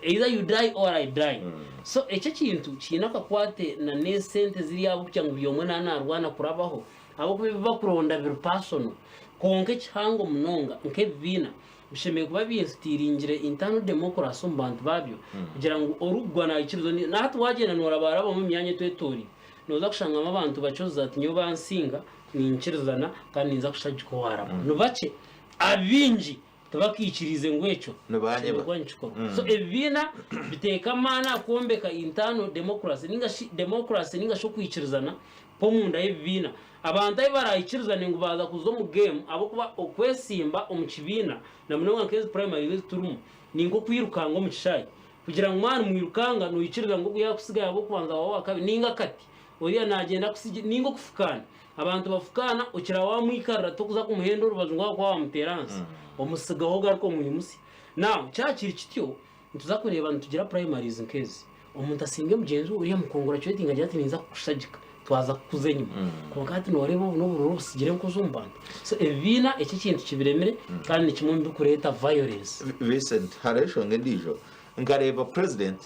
either you die or I die. So ekyo ekintu kiine akakwate na n'esente ziri ahabw'okugira ngu buri omwe naaba naarwana kurabaho ahabw'okuba ebi bakuronda biri personal. Kwonka ekihango munonga nk'ebibiina Bishemereire kuba byesitiringire internal democracy omu bantu babyo kugira ngu orikugwa naikiriza ondi. Na hati wagyenda norabaraba omu myanya etwetoreire noza kushangamu abantu bakye oziza ati nyowe bansinga ninkirizana kandi ninza kushagika owaraba. Nibakye. Abaingi tibakaikiriize ngu ekyo kishemereire kuba nikikorwa. So ebibiina biteeka amaani aha kwombeka internal democracy ninga shi democracy ninga shi okwikirizana kw'omunda y'ebibiina. Abantu ahu baraikirizane ngu baaza kuza omu geemu ahabw'okuba okwesimba omu kibiina na munonga nk'ezi primaries ezi turimu ni nk'okwirukanga omu kishaayi. Kugira ngu mwaba nimwirukanga noikiriza ngu ogu yaakutsiga yaaba ow'okubanza waaba owakabiri nainga akati oriya naagyenda akutsigye nainga okufukaana. Abantu bafukaana okira waamwikarira tokuza kumuhenda orubaju ngu ahabw'okuba waamuteera ahansi omutsigaho ogaruka omwimutsya. Now kyaba kiri kityo nituza kureeba nitugira primaries nk'ezi. Omuntu asinge mugyenzi we oriya amukongurachuretinge agire ati ninza kukushagika twaza kukuza enyima. Kwonka hati noreeba obu n'obururu obusigire enkozi omu bantu. So ebibiina eki ekintu kibiremire kandi ni kimwe omu birikureeta violence. Vincent, hariho enshonga endiijo. Nkareeba president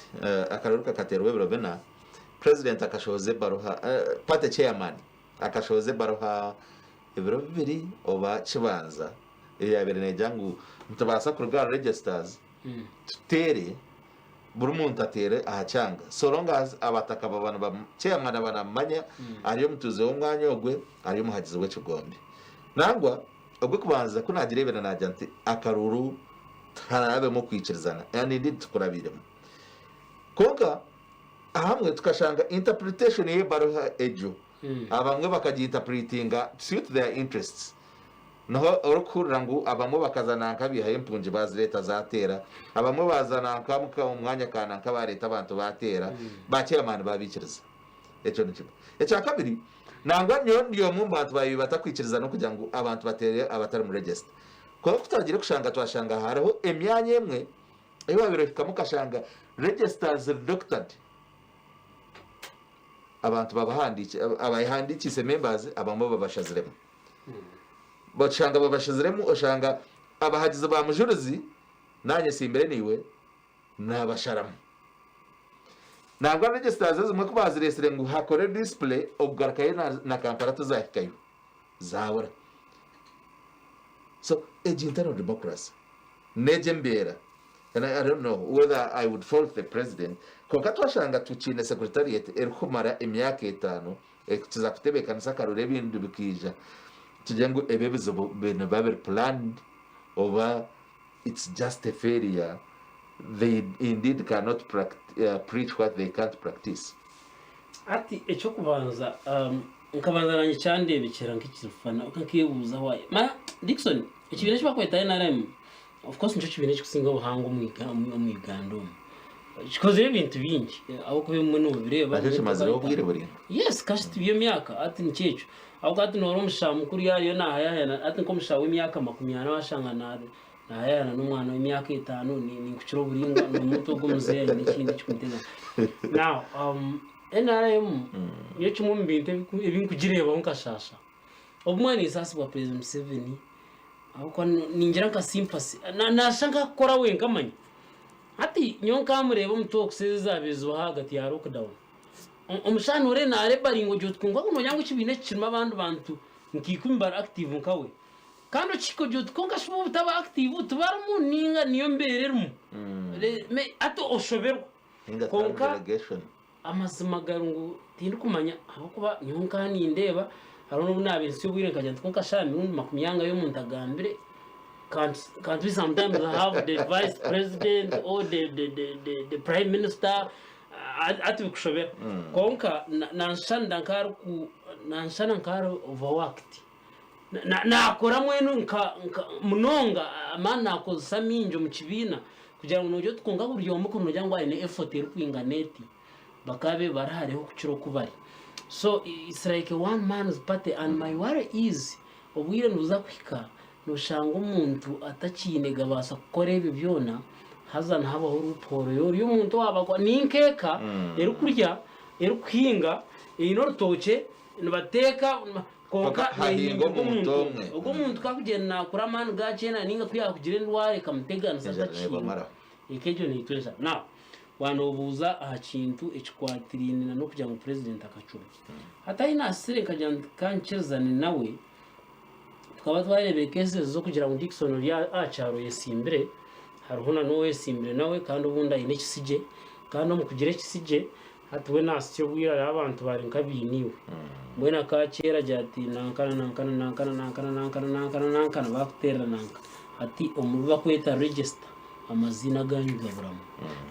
akaruru kakateerwa ebiro bina, president akashohoza ebaruha, party chairman akashohoza ebaruha ebiro bibiri oba kibanza eyaabaire neegira ngu nitubaasa kuruga aha registers tuteere Buri muntu ateere aha kyanga. So long as abataka baba niba chairman aba namumanya ari omutuuze w'omwanya ogwe ari omuhagizi w'ekigombe. Nangwa ogw'okubanza ku nagireebire nagira nti akaruuru tiharabemu okwikirizana and indeed tikurabiiremu. Kwonka ahamwe tukashanga interpretation y'ebaruha egyo abamwe bakagiinterpretinga to suit their interests. Niho orikuhurira ngu abamwe bakaza nanka baihayo empungi bazireeta zateera, abamwe baaza nanka omu mwanya ka nanka baareeta abantu baateera, ba chairman baabaikiriza. Ekyo ni kimwe. Ekya kabiri, nangwa nyowe ndi omwe omu bantu baabaire batakwikiriza n'okugira ngu abantu bateere abatari mu register. Kwonka ku twagiire kushanga twashanga hariho emyanya emwe ei waabaire ohikamu okashanga registers ziri doctored. Abantu babahandiikire, abayehandiikiise members abamwe babashaziremu. Oshanga babashaziremu oshanga abahagizi ba Mujurizi naanye nsimbire naiwe nabasharamu. Nangwa registers ezimwe ku baziresire ngu hakore display okugarukayo na Kampala tizahikayo zabura. So egi internal democracy n'egi embeera and I don't know whether I would fault the president kwonka twashanga tukiine secretariat erikumara emyaka etaano Tuza kutebeekanisa akaruru ebindi bikaija tugire ngu ebi ebizibu nibiba biri planned oba it's just a failure they indeed cannot preach what they can't practice. Hati eky'okubanza nkabanza nanye kyandebekyera nk'ekirifana nkebuuza why manya Dickson ekibiina eki barikweta NRM of course nikyo kibiina ekirikusinga obuhango omu Uganda omu kikozire ebintu bingi ahabw'okuba ebimwe nobireeba Nakyo kimazireho obwire buraingwa. Yes kasita by'emyaka hati nikyo ekyo ahabw'okuba hati noreeba omushaho mukuru yaariyo nahayahayana hati nk'omushaho w'emyaka 40 washanga nahayahayana n'omwana w'emyaka etaano ninkukira oburaingwa n'omutwe ogw'omuzeeyi aine ekindi ekirikumutega now NRM niyo kimwe omu bintu ebinkugireebaho nkashaasha obumwe ninsaasibwa president Museveni Ahabw'okuba ningira nka sympathy. Naashusha nk'akukora wenka manya. Hati nyowe nkamureeba omu talks ezi ezaabaire zibaho ahagati ya lockdown. Omushaija nooreeba naarebaringa ogira oti kwonka noogira ngu ekibiina eki kirimu abandi bantu nka ikumi bari active nkawe. Kandi okihika ogira oti kwonka shi bo obutaba active tibarimu nainga niyo mbeera erimu. Hati oshoberwa. Nainga Kwonka delegation. Amazima gari ngu tindikumanya ahabw'okuba nyowe nkaba nindeeba hariho n'obu naabaire ntsya obwire nkagira nti kwonka shaaha emirundi makumi angahi omuntu agambire can't, can't we sometimes have the vice president or the, the, the, the, the prime minister ati bikushobera kwonka nanshanira nk'ariku nanshana nk'ari overworked Naakora mbwenu nka munonga amaani naakozesa mingi omu kibiina. Kugira ngu noogira oti kwonka buri omwe kuri noogira ngu aine effort erikwingana eti, bakaabaire bari hariho kukira oku bari. So it's like a one man's party and my worry is obwire nibuza kuhika noshanga omuntu atakiine gabaasa kukora ebyo byona haza nihabaho loophole y'ori omuntu owaaba ni nk'eka erikurya, erikuhinga, eine orutookye nibateeka Kwonka kwonka hahinga neehingirwa omuntu omuntu omwe. omwe. Ogwo omuntu ku akugyenda naakura amaani gaakyenda nainga ku yaakugira endwara ekamuteganisa Enjara atakihinga, neebamaraho. eka egyo neitwa enjara. Now waanobuuza aha kintu ekikwatiraine na n'okugira ngu purezidenti akacuma. Hati ahi naasisire nkagira nti ka nkirizane nawe, tukaba twareebire cases z'okugira ngu Dickson ori aha kyaro oyesimbire, hariho na n'oweesimbire nawe kandi obundi aine ekisigye, kandi omu kugira ekisigye Hati we naasitsya obwire hariho abantu bari nk'abaine iwe. Mbwenu akaakyera agira ati nankana nankana nankana nankana nankana nankana nankana baakuteerera nanka. Hati omu bi bakweta register amaziina agaanyu gaburamu.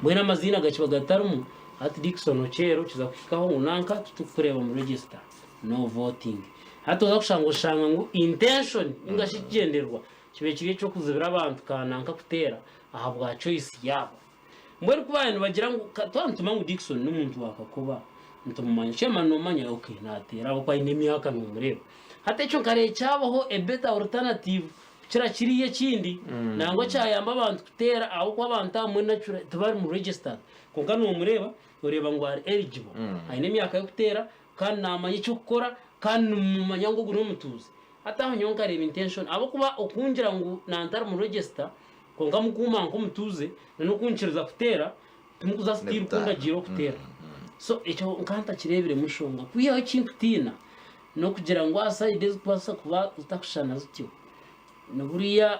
Mbwenu amaziina gakiba gatarimu, hati Dickson Okyero kiza kuhikaho ngu nanka titukukureeba omu register, no voting. Hati oza kushanga oshanga ngu intention ninga shi ekigyendererwa kibaire kiri eky'okuzibira abantu ka nanka kuteera ahabwa choice yaabo. Mbwenu ku baabaire nibagira ngu ka twaba nitumanya ngu Dickson n'omuntu wa kakoba, nitumumanya. Chairman noomanya okay naateera ahabw'okuba aine emyaka nomureeba. Hati ekyo nkareeba kyabaho a better alternative kukira kiriya ekindi, nangwa kyayamba abantu kuteera ahabw'okuba abantu abamwe naturally tibari mu registers. Kwonka nomureeba, oreeba ngu ari eligible, aine emyaka y'okuteera kandi naamanya eky'okukora kandi nimumanya ngu ogu n'omutuuzi. Hati aho nyowe nkareeba intention ahabw'okuba okungira ngu nantari mu register Kwonka mukuuma nk'omutuuze na n'okunkiriza kuteera, timukuza still kundagiira okuteera. So ekyo nka ntakireebiremu nshonga. Kwihaho ekinkutiina n'okugira ngu aha side ezikubaasa kuba zitakushushana zityo, ni buriya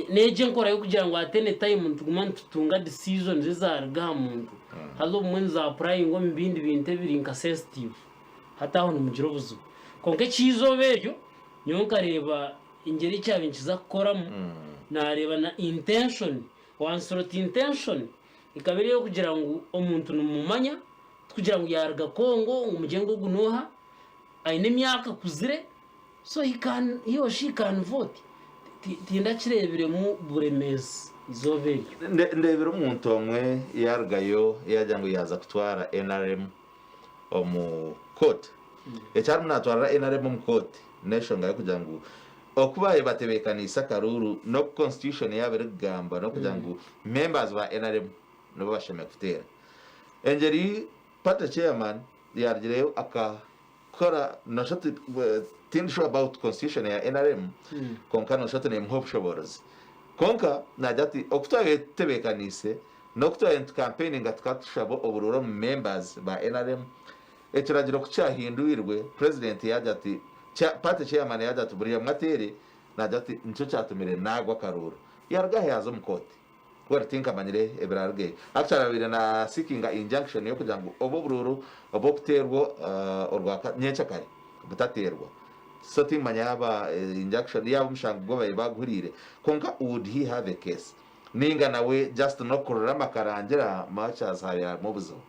n'egyo enkora y'okugira ngu at any time nituguma nitutunga decisions ezaaruga aha muntu, haza obumwe niza applyingwa omu bindi bintu ebiri nka sensitive, hati aho nimugira obuzibu. Kwonka eky'eizooba eryo, nyowe nkareeba Engyeri ekyabaire nikiza kukoramu nareeba na intention wansura oti intention ekaba eri eyokugira ngu omuntu nimumumanya tikugira ngu yaruga Congo ngu mugire ngu ogu noha aine emyaka akuzire so he can he or she can vote tindakirebiremu buremeezi izooba eryo. Ndebire omuntu omwe yarugayo yagira ngu yaza kutwara nrm omu court. Eki arimu naatwarira nrm omu kooti n'enshonga y'okugira ngu oku baabaire batebeekaniise akaruuru n'oku constitution yaaba erikugamba n'okugira ngu members ba nrm nibo bashemereire kuteera. Engyeri party chairman yaarugireyo akakora noshusha oti tindi sure about constitution ya nrm kwonka noshusha oti neemuha obushoboorozi. Kwonka naagira ati oku twabaire tutebeekaniise n'oku twabaire nitukampeininga tukaba tushaba oburuuru omu members ba nrm, Ekiragiro ku kyahindwirwe, purezidenti yaagira ati, Party chairman yaagira ati buri omwe ateere, naagira ati nikyo kyatumire naagwa akaruuru. Yaaruga aho yaaza omu kooti. Well, tinkamanyire ebiraarugeyo. Actually abaire na seekinga injunction y'okugira ngu obu oburuuru obw'okuteerwa orwa nyenkyakare butateerwa. So tinkimanya yaaba injunction, yaaba omushango gwe babaire baaguhuriire. Kwonka would he have a case? Nainga nawe just n'okururama akarangira much as haabaire harimu obuzibu.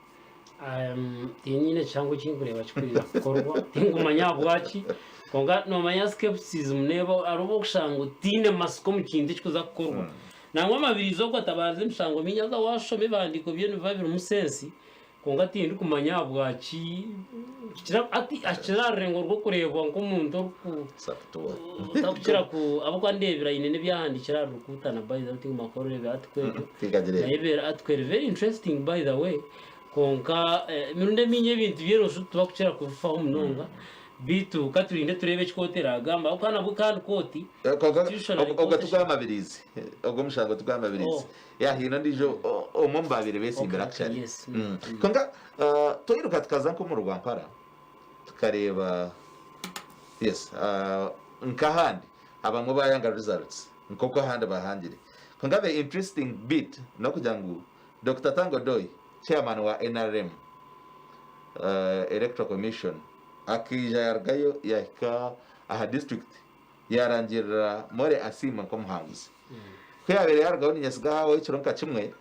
Tinyine kihango eki ndikureeba kikwija kukorwa, tinkumanya ahabwaki kwonka noomanya skepticism neeba hariho obu orikushanga otaine matsiko omu kintu ekirikuza kukorwa. Nangwa Mabirizi ogwo atabaarize emishango mingi haza waashoma ebihandiiko bye nibiba birimu sense kwonka tindikumanya ahabwaki hati ahikire aha rurengo rw'okureebwa nk'omuntu oriku otarikukira ku ahabw'okuba ndeebire aine n'ebi ahandiikire ahari Rukutana by the way tinkumanya ku orireeba article egyo. Tinkagireeba. Nayo ebeire article eri very interesting by the way kwonka emirundi emingi ebintu by'eroso tibakukira kubifaho munonga beitu katurinde tureebe eki kooti eragamba ahabw'okuba nabwo kandi kooti Kwonka Constitutionally ogwo kooti tugwa Mabirizi ogwo omushango tugwa Mabirizi Oh. yeah haine ondiijo omwe omu baabaire beesimbire Okay, okay, actually yes. Kwonka twairuka tukaza nk'omu Rwampara tukareeba yes nk'ahandi abamwe baayanga results nk'oku ahandi baahangire. Kwonka the interesting bit n'okugira ngu Dokita Tanga Odoi, chairman wa nrm Electoral Commission akaija yaarugayo yaahika aha district yaarangirira Morley Asiimwe nk'omuhanguzi. Ku yaabaire yaarugaho niinyesiga haabaho ekiro nka kimwe,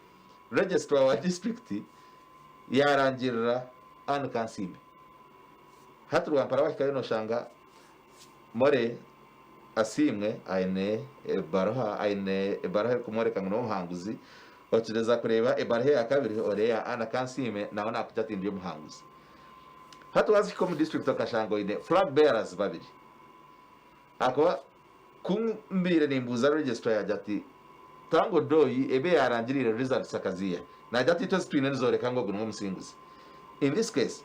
registrar wa district yaarangirira Anne Kansiime. Hati Rwampara wahikayo noshanga Morley Asiimwe aine ebaruha aine ebaruha erikumworeka ngu n'omuhanguzi. Okireza kureeba ebaruha eya kabiri ore eya Anna Kansiime nawe nakugira ati ndi omuhanguzi. Hati waza kuhika omu district okashanga oine flag bearers babiri. Ahakuba ku mbaire nimbuuza registrar yaagira ati Tanga Odoi ebe yaarangiriire results akaziiha. Naagira ati itwe ezi twine nizooreka ngu ogu niwe musinguzi. In this case,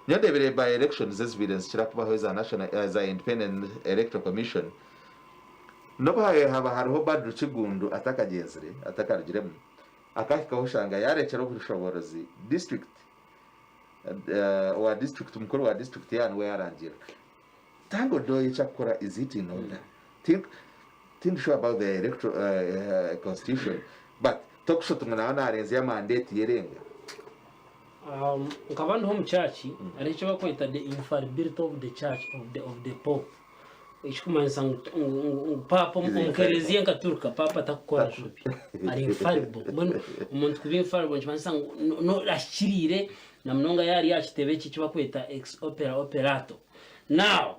nyowe ndeebire by elections ezibaire nizikira kubaho eza National eza Independent Electoral Commission, n'obu haba hariho Badru Kiggundu atakagyenzire, atakarugiremu, akahikaho oshanga yaarekyera obushoboorozi district, owa district, mukuru wa district yaaba niwe yaarangirira. Tanga Odoi eki arikukora is it in order? Tindi sure about the electoral constitution but tokushusha oti ngu naaba naarenzya mandate ye erenga. Nkaba ndiho omu church hariho eki barikweta the infallibility of the church of the, of the pope ekikumanyisa ngu ngu paapa omu kereziya enkaturika paapa takukora nshobi ari infallible mbwenu omuntu kuba infallible nikimanyisa ngu ahikiriire na munonga yaaba ari aha kitebe eki eki barikweta ex opera operato. Now,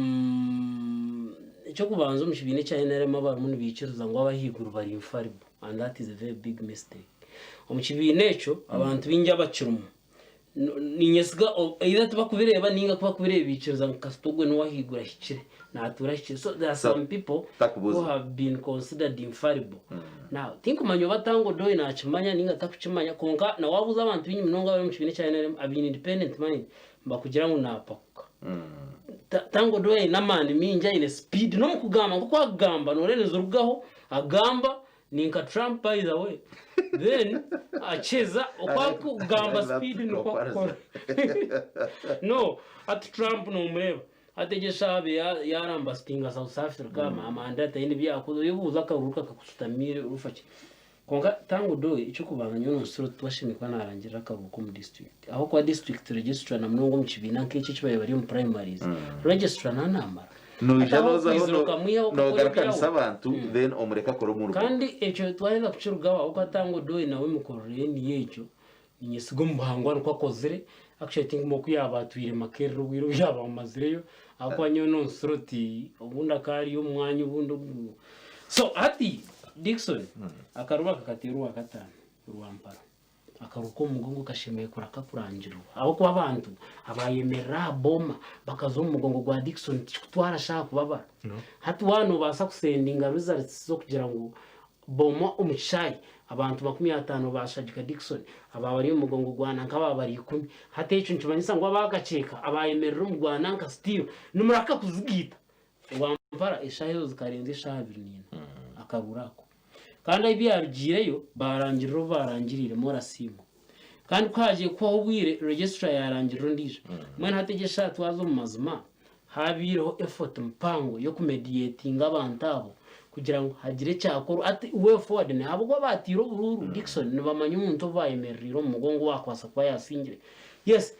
um, eky'okubanza omu kibiina ekya NRM abarimu nibaikiriza ngu abahaiguru bari infallible and that is a very big mistake. Omu kibiina ekyo abantu baingi abakirimu no- niinyesiga o- either tibakubireeba nainga ku bakubireeba baikiriza ngu kasita ogwe niwe ahaiguru ahikire naatuura ahikire. So there are So, some people who takubuuza. have been considered infallible. Now, tinkumanya oba Tanga Odoi naakimanya nainga takukimanya kwonka na waabuuza abantu baingi munonga abari omu kibiina ekya NRM abaine independent mind Nibakugira ngu naapakuka. Tanga Odoi aine amaani maingi, aine sipiidi n'omu kugamba nk'oku akugamba nooreeba nizirugaho, agamba ni nka Trump by the way. Then akiheza oku arikugamba sipiidi nikwo akukora. No, hati Trump noomureeba, hati egi eshaaha abe yaarambasitinga South Africa, Mandela taine ebi yaakoze, oyebuuza akaruru kakakushutamiire ofa ki? Kwonka Tanga Odoi eky'okubanza nyowe nonsura oti twashemereire kuba narangirira akaruuru k'omu district ahabw'okuba district registrar na munonga omu kibiina nk'ekyo ekibabaire bari omu primaries registrar naaba namara. Hati Noija aho nozaho okwizira okamwihaho okakora nogarukanisa ebyawe. abantu then omureke akore omurimo. Kandi ekyo twaheza kukirugaho ahabw'okuba Tanga Odoi nawe emikorere ye niyo egyo ninyesiga omu buhangwa nikwo akozire actually tinkumanya oku yaaba atwire Makerere obwire obu yaaba amazireyo ahabw'okuba nyowe nonsura oti obundi akaba ari omu mwanya obundi ogu so hati Dickson akaruba aka kateera orwakataano Rwampara akaruka omu mugongo kashemereire kuraka kurangirirwa ahabw'okuba abantu abayemerera aha booma bakaza omu mugongo gwa Dickson tikikutwara shaaha kubabara hati waaba nobaasa kusendinga results z'okugira ngu Booma omu kishaayi, abantu 50 baashagika Dickson, abaaba bari omu mugongo gwa nanka baaba bari ikumi. Hati ekyo nikimanyisa ngu abaakakyeka abaayemerera omu gwa nanka still nimuraka kuzigaita. Rwampara eshaaha ezo zikarenza eshaaha abiri naina akaruura ako. Kandi ahu byarugiireyo baarangirira obu baarangiriire morasiimwe. Kandi ku haagiire kuhwaho obwire registrar yaarangirira ondiijo. Mbwenu hati egi eshaaha twaza omu mazima Habaireho effort mpango y'okumediatinga abantu abo kugira ngu hagire ekyakorwa. Hati way forward ni ahabw'okuba baatiire oburuuru, Dickson, nibamanya omuntu ou bayemerereire omu mugongo owaakubaasa kuba yaasingire. Yes,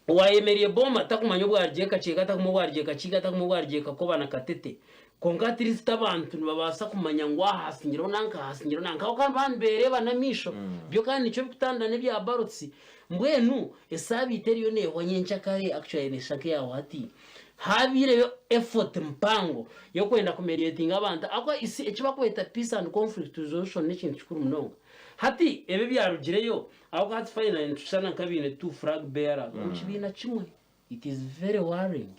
owaayemereire Boma takumanya obu arugire Kakyeka, takumanya obu arugire Kakiika, takumanya obu arugire Kakoba na Katete. Kwonka at least abantu nibabaasa kumanya ngu aha hasingireho nanka, aha hasingireho nanka. Ahabw'okuba nibaba nibeereeba n'amaisho. Byo kandi nikyo birikutandana n'ebya ballots. Mbwenu esaabiiti eriyo neehwa nyenkyakare, actually neeshusha nk'eyaahwa hati, haabaireyo effort mpango y'okwenda kumediatinga abantu ahabw'okuba you see eki barikweta peace and conflict resolution n'ekintu kikuru munonga. Hati ebi ebyarugireyo ahabw'okuba hati finally nitushushana nk'abaine two flag bearers omu kibiina kimwe. It is very worrying.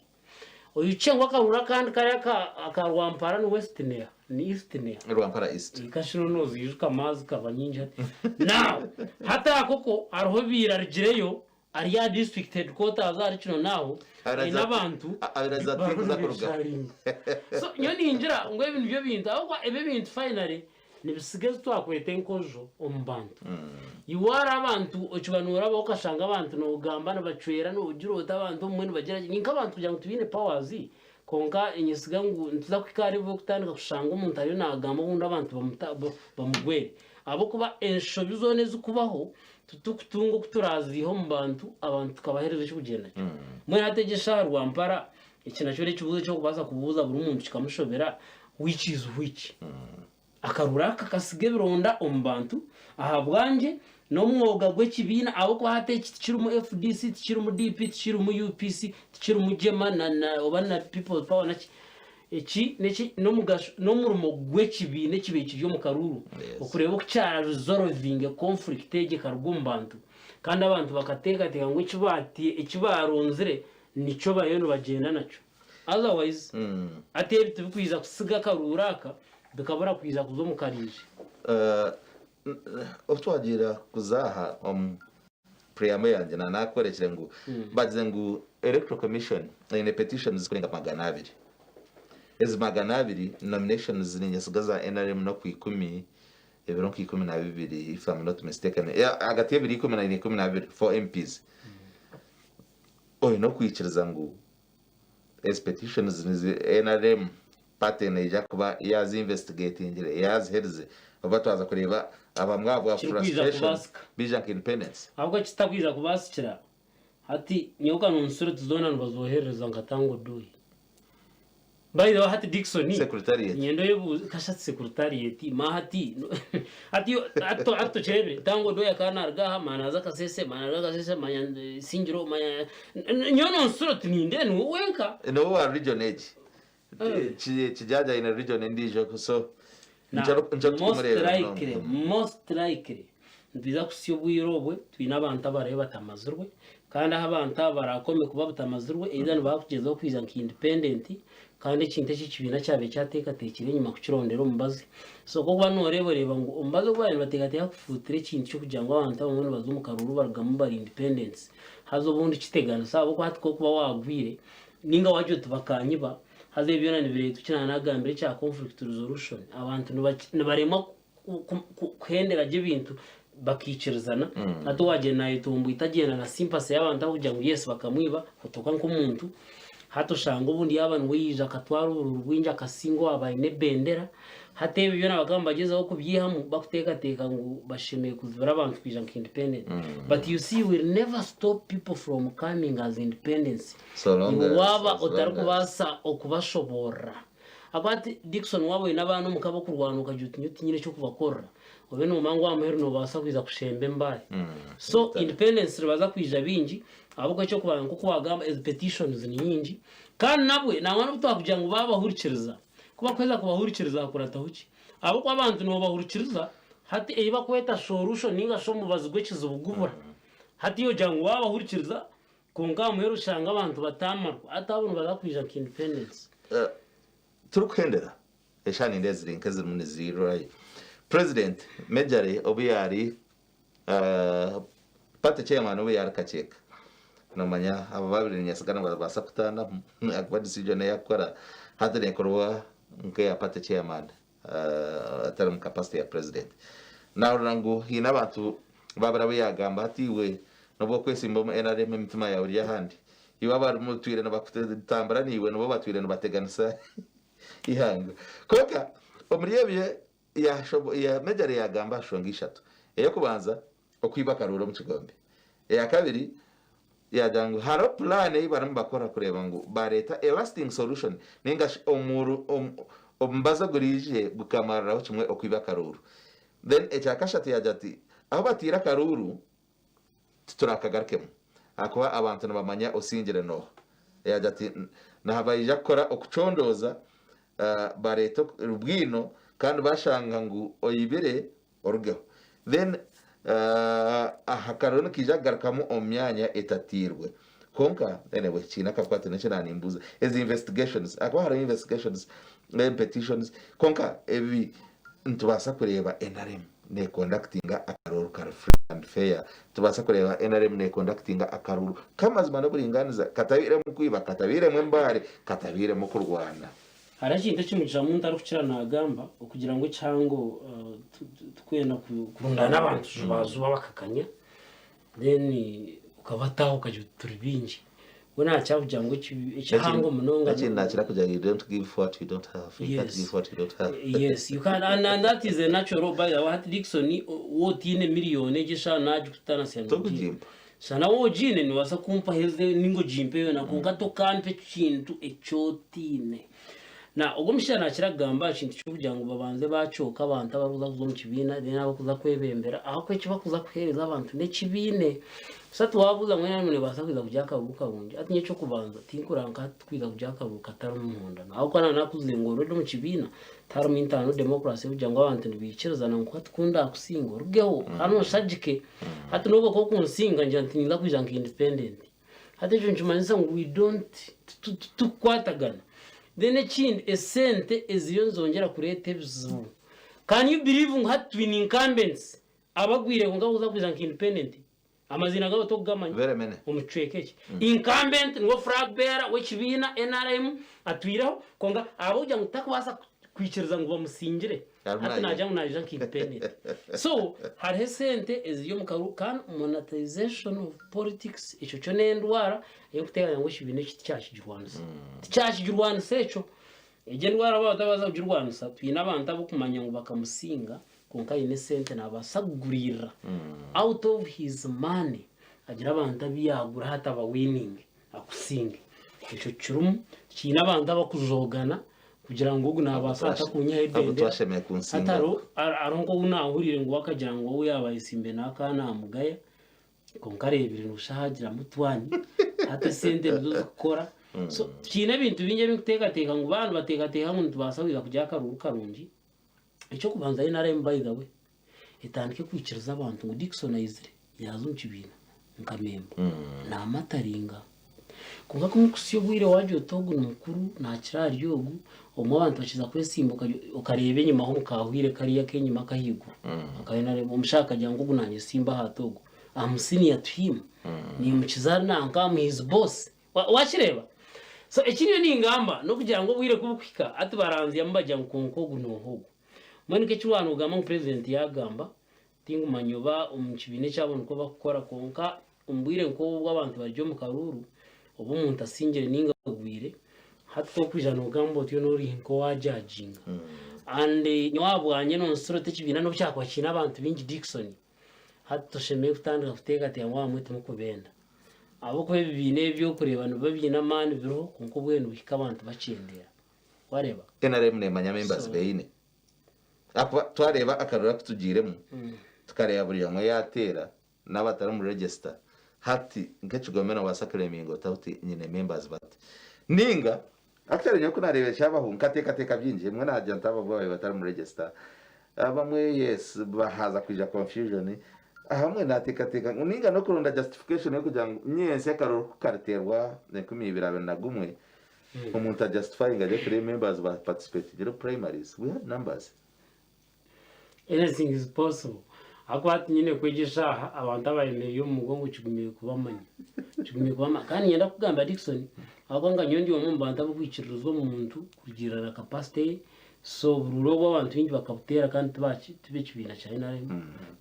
Oijuke ngu akaruru akandi kari aka Rwampara ni West neha ni East neha. Rwampara East. Kashiro noziijuka amaazi kaba nyingi hati. Now hati ako ko hariho obaire arugireyo ari aha district headquarters ahari kino naaho aine abantu bariho nibesharinga. So nyowe ningira ngu ebi nibyo bintu ahabw'okuba ebi ebintu finally Nibisiga ezi twakweta enkojo omu bantu. Iwe hariho abantu okiba norabaho okashanga abantu nogamba nibacwera nogira oti abantu obumwe nibagira ki ninka abantu kugira ngu tibaine powers kwonka ninyesiga ngu nituza kuhika aha level yokutandika kushanga omuntu ariyo nagamba obundi abantu bamugwere ahabwokuba enshobi zoona ezikubaho titukutunga oku turaziiha omu bantu abantu tukabahereza ekyokugyenda kyo. Mbwenu hati egi eshaaha rwampara Eki nakyo n'ekibuuzo eki orikubaasa kubuuza buri muntu kikamushobera, which is which? Akaruru aka kasiga ebironda omu bantu, ahabwangye n'omwoga gw'ekibiina ahabw'okuba hati eki tikirimu FDC, tikirimu DP, tikirimu UPC, tikirimu JEMA na, na, oba na People's Power naki. Eki n'eki n'omugasho n'omurimo gw'ekibiina ekibaire kiri omu karuuru okureeba oku kya resolvinga conflict egi ekaruga omu bantu kandi abantu bakateekateeka ngu eki baati eki baaronzire nikyo bariyo nibagyenda nakyo. Otherwise hati ebi tibikwija kutsiga akaruuru aka bikabura kwija kuza omu kariije. Obu twagiira kuza aha omu preamble yangye na nakworekire ngu bagize ngu Electoral Commission eine petitions zikurenga 200. Ezi 200 nominations ninyesiga za NRM n'okwikumi ebiro nka 12 if I'm not mistaken yeah, ahagati y'ebiro ikumi na 12 for MPs. Oine okwikiriza ngu Ezi petitions nizi nrm party neija kuba yazi investigatingire yaziherize oba twaza kureeba abamwe ahabwa Kirikwija frustration kubaasika. baija nka independents. Ahabw'okuba ekitakwija kubaasikira hati nyowe kanonsireti zoona nibazoherereza nka Tango Doi. By the way hati Dickson Secretariat. nyenda oyebuuze kasha ti secretariat ma hati hati yo- hati to- hati tokireebire Tango Doi akaba naruga aha ma naaza Kasese ma naruga Kasese manya Isingiro manya Nyowe nonsura oti nindeeba niwe wenka. Niwe wa region egi. Eh. Kijaja aine region endiijo so Na, nikyo nikyo most tukumureebera likely, munonga. most likely nitwija kuhitsya obwire obwe twine abantu abarabe batamazirwe kandi ahu abantu aba barakome kuba butamazirwe either nibakugyezaho kwija nka independent kandi ekintu eki ekibiina kyabaire kyateekateekire enyima kukirondera omubazi. So ku orikuba nooreeba oreeba ngu omubazi ogu baabaire nibateekateeka kufuutira ekintu ky'okugira ngu abantu abamwe nibaza omu karuuru barugamu bari independents haza obundi kiteganisa ahabw'okuba hati ku orikuba waagwire nainga waagira oti bakanyiba haza ebi byona nibireetwa eki naanagambire ekya conflict resolution abantu nibaremwa kuhendera gye ebintu bakaikirizana. Hati waagyenda naayetomboita agyenda na sympathy y'abantu abo kugira ngu yes bakamwiba otoka nk'omuntu. Hati oshanga obundi yaaba niwe yaija akatwara oburuuru bwingi akasinga owaaba aine ebendera. Hati ebyo byona bakaba nibagyezaho kubyihamu bakuteekateeka ngu bashemereire kuzibira abantu kwija nka independent. But you see you will never stop people from coming as independents. So long Iwe as, waaba as long as. otarikubaasa okubashoboorora. Ahabw'okuba hati Dickson waaba oine abaana omuka b'okurwana okagira oti nyowe tinyine eky'okubakorera, obe noomanya ngu aha muheru noobaasa kwija kushemba embaare. So independence nibaza kwija baingi ahabw'okuba eky'okubanza nk'oku waagamba ezi petitions ni nyingi kandi nabwe nangwa n'obu twakugira ngu baabahurikiriza, ku bakuheza kubahurikiriza hakurataho ki? Ahabw'okuba abantu noobahurikiriza hati ei bakweta solution nainga shi omubazi gw'ekizibu gubura. Hati iwe ogira ngu waabahurikiriza Kwonka aha muheru oshanga abantu bataamarwa. Hati abo nibaza kwija nka independence. Turikuhendera, eshaaha nindeeba ziri nk'ezirimu niziirurayo. President Majorly obu yaari party chairman obu yaari Kakyeka, noomanya abo babiri niinyesiga nibabaasa kutaanamu ahakuba decision ei arikukora hati neekorwa nk'eya party chairman atari omu capacity ya president. Naahurira ngu haine abantu Babura abu yaagamba ati, Iwe nobu okwesimba omu nrm emitima yaawe eri ahandi. Iwe abatwire nibatambura naiwe nibo batwire nibateganisa eihanga. Kwonka omuri ebyo Major yaagamba aha nshonga ishatu. Ey'okubanza, okwiba akaruuru omu kigombe. Eya kabiri, yaagira ngu hariho pulaani ei barimu nibakora kureeba ngu baareeta a lasting solution nainga shi omubazi oguraije gukamariraho kimwe okwiba akaruuru. Then ekya kashatu yaagira ati, Ahu bataire akaruuru titurakagarukemu, ahakuba abantu nibamanya osingire n'oha. Yaagira ati, Nihabaija kukora okucondooza bareete bwino kandi bashanga ngu oibire orugeho. Then aha karuuru nikaija kugarukamu omu myanya etatairwe. Kwonka anyway kiine akakwate n'eki naanimbuuza. Ezi investigations, ahakuba hariho investigations, petitions, kwonka ebi Nitubaasa kureeba nrm nekondakitinga akaruuru kari free and fair. Nitubaasa kureeba nrm nekondakitinga akaruuru k'amazima n'oburingaaniza katabairemu kwiba, katabairemu embaare, katabairemu kurwana. Hariho ekintu eki Mugisha Muntu arikukira naagamba, okugira ngu ekihango tikwenda kurundaana abantu jubajuba bakakanya then okabataho okagira oti turi baingi. Mbwenu aha kyakugira ngu ekihango munonga. Ekindi nakira kugira you don't give what you don't have. You can't give what you don't have. Yes, you can and, and that is a natural by the way. Hati Dickson wotiine miliyoni egi eshana nagikutana sena. Tokugimpa. Shana wogiine nibaasa kumpa heze ninga ogimpe yona kwonka tokampa ekintu ekyotiine. Na ogwo omushaija nakira kugamba aha kintu ky'okugira ngu babanze bakyooka abantu abarikuza kuza omu kibiina then abarikuza kwebembera ahakuba eki barikuza kuheereza abantu n'ekibiine. Busa tiwabuuza ngu NRM nebaasa kwija kugira akaruuru karungi hati nyowe eky'okubanza tinkureba nka hati tukwija kugira akaruuru katarimu muhondano ahabw'okuba naaba nakuzire ngu already omu kibiina tiharimu internal democracy ekugira ngu abantu nibaikirizana ngu hati ku ndakusinga orugeho kandi onshagike hati n'obu okuba okunsinga ngira nti ninza kwija nka independent. Hati ekyo nikimanyisa ngu we don't titukukwatagana. Then ekindi esente eziriyo nizongyera kureeta ebizibu. Can you believe ngu hati twine incumbents abagwire kwonka bakuza kwija nka independent? Amaziina gaabo tokugamanya Very many. omu kicweka eki. Incumbent niwe flag bearer w'ekibiina NRM atwireho kwonka ahabw'okugira ngu takubaasa kwikiriza ngu bamusingire Harimu hati naija. nagira ngu naija nka independent. So hariho esente eziri omu karuuru kandi monetization of politics ekyo kyo n'endwara ey'okuteekateeka ngu ekibiina eki tikyakigirwanisa. Tikyakigirwanisa ekyo. Egyo endwara baaba batabaasa kugirwanisa, twine abantu ab'okumanya ngu bakamusinga kwonka aine esente naabaasa kuguriirira out of his money agire abantu abu yaagura hati abawininge akusinge. Ekyo kirimu, kiine abantu abakujoogana kugira ngu ogu naabaasa ata kunyihaho Abo ebendera. twashemeye Hati kunsinga. hariho hariho nk'ou naahuriire ngu we akagira ngu ou yaaba ayetsimbire nawe akaba naamugaya kwonka areebire noshusha haagiramu otwani hati esente nizo zikukora. So kiine ebintu bingi ebirikuteekateeka ngu baaba nibateekateeka ngu nitubaasa kwija kugira akaruuru karungi, eky'okubanza NRM by the way etandike kwikiriza abantu ngu Dickson aizire yaaza omu kibiina nka memba naamataringa. Kwonka ku orikuhitsya obwire waagira oti ogu ni mukuru naakira ahari ogu, obumwe abantu bakiza kwesimba okareeba enyima ahu mukaahwire kariya ak'enyima ak'ahaiguru aka NRM, omushaija akagira ngu ogu naanyesimba aha ati ogu am senior to him, niimukiza nanka am his boss. Waakireeba? So eki nyowe ningamba n'okugira ngu obwire ku bukuhika hati baranzyamu bagira ngu kwonka ogu n'oha ogu. Mbwenu nk'eki waanogamba ngu purezidenti yaagamba, Tingumanya oba omu kibiina ekyabo nikwo bakukora kwonka omu bwire nk'obu obu abantu bari omu karuuru, obu omuntu asingire ninga agwire, hati ku orikwija nogamba otyo noba ori nk'owajajinga. And nyowe ahabwangye nonsura oti ekibiina n'obu kyakuba kiine abantu baingi Dickson, hati toshemereire kutandika kuteekateeka ngu abamwe timukubenda. Ahabw'okuba ebibiina ebi orikureeba nibiba biine amaani biriho kwonka obwire nibuhika abantu bakyendeera. Wareeba? NRM nemanya members So. beine. Ahakuba twareeba akaruru aku tugiiremu, tukareeba buri omwe yaateera n'abatari omu register, hati nk'ekigombe noobaasa kureminga ota oti nyine members bati. Nainga actually nyowe ku naareebire kyabaho nkateekateeka bingi, ebimwe naagira nti aba bo baabaire batari omu register, abamwe yes haaza kwija confusion, ahamwe naateekateeka ngu nainga n'okuronda justification y'okugira ngu nyentsya akaruru ku kariteerwa 2021, Omuntu a justifyinga gye kuri members ba participatingire omu primaries we had numbers. Anything is possible ahakuba hati nyine kwega eshaaha abantu abayemereire omu mugongo kigumire kubamanya kigumire kubamanya kandi niinyenda kukugambira Dickson ahakuba nka nyowe ndi omwe omu bantu abarikwikiririza omu muntu kurugiirira na capacity ye so oburuuru obu abantu baingi bakabuteera kandi tibaki tibe ekibiina kya NRM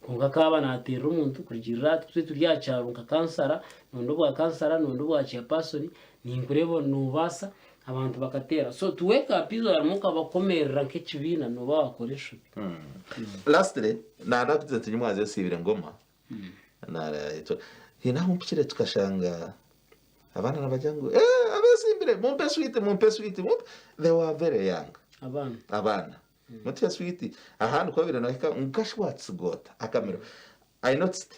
kwonka akaaba naateerera omuntu kurugiirira hati twe turi aha kyaro nka kansara noronda obwa kansara noronda obwa chairperson Ninkureeba nobaasa abantu bakateera so to wake up izo harimu okabakomerera nk'ekibiina noba wakora enshobi. Lastly, nanda kugira nti nyimwazi esiibire ngoma haine ahu mpikire tukashanga abaana nibagira ngu eh, abesimbire mumpe switi mumpe switi mumpe they were very young Abaana. abaana mutuhe switi ahandi ku wabaire nohika ngu kashi watsigoota akamiro I noticed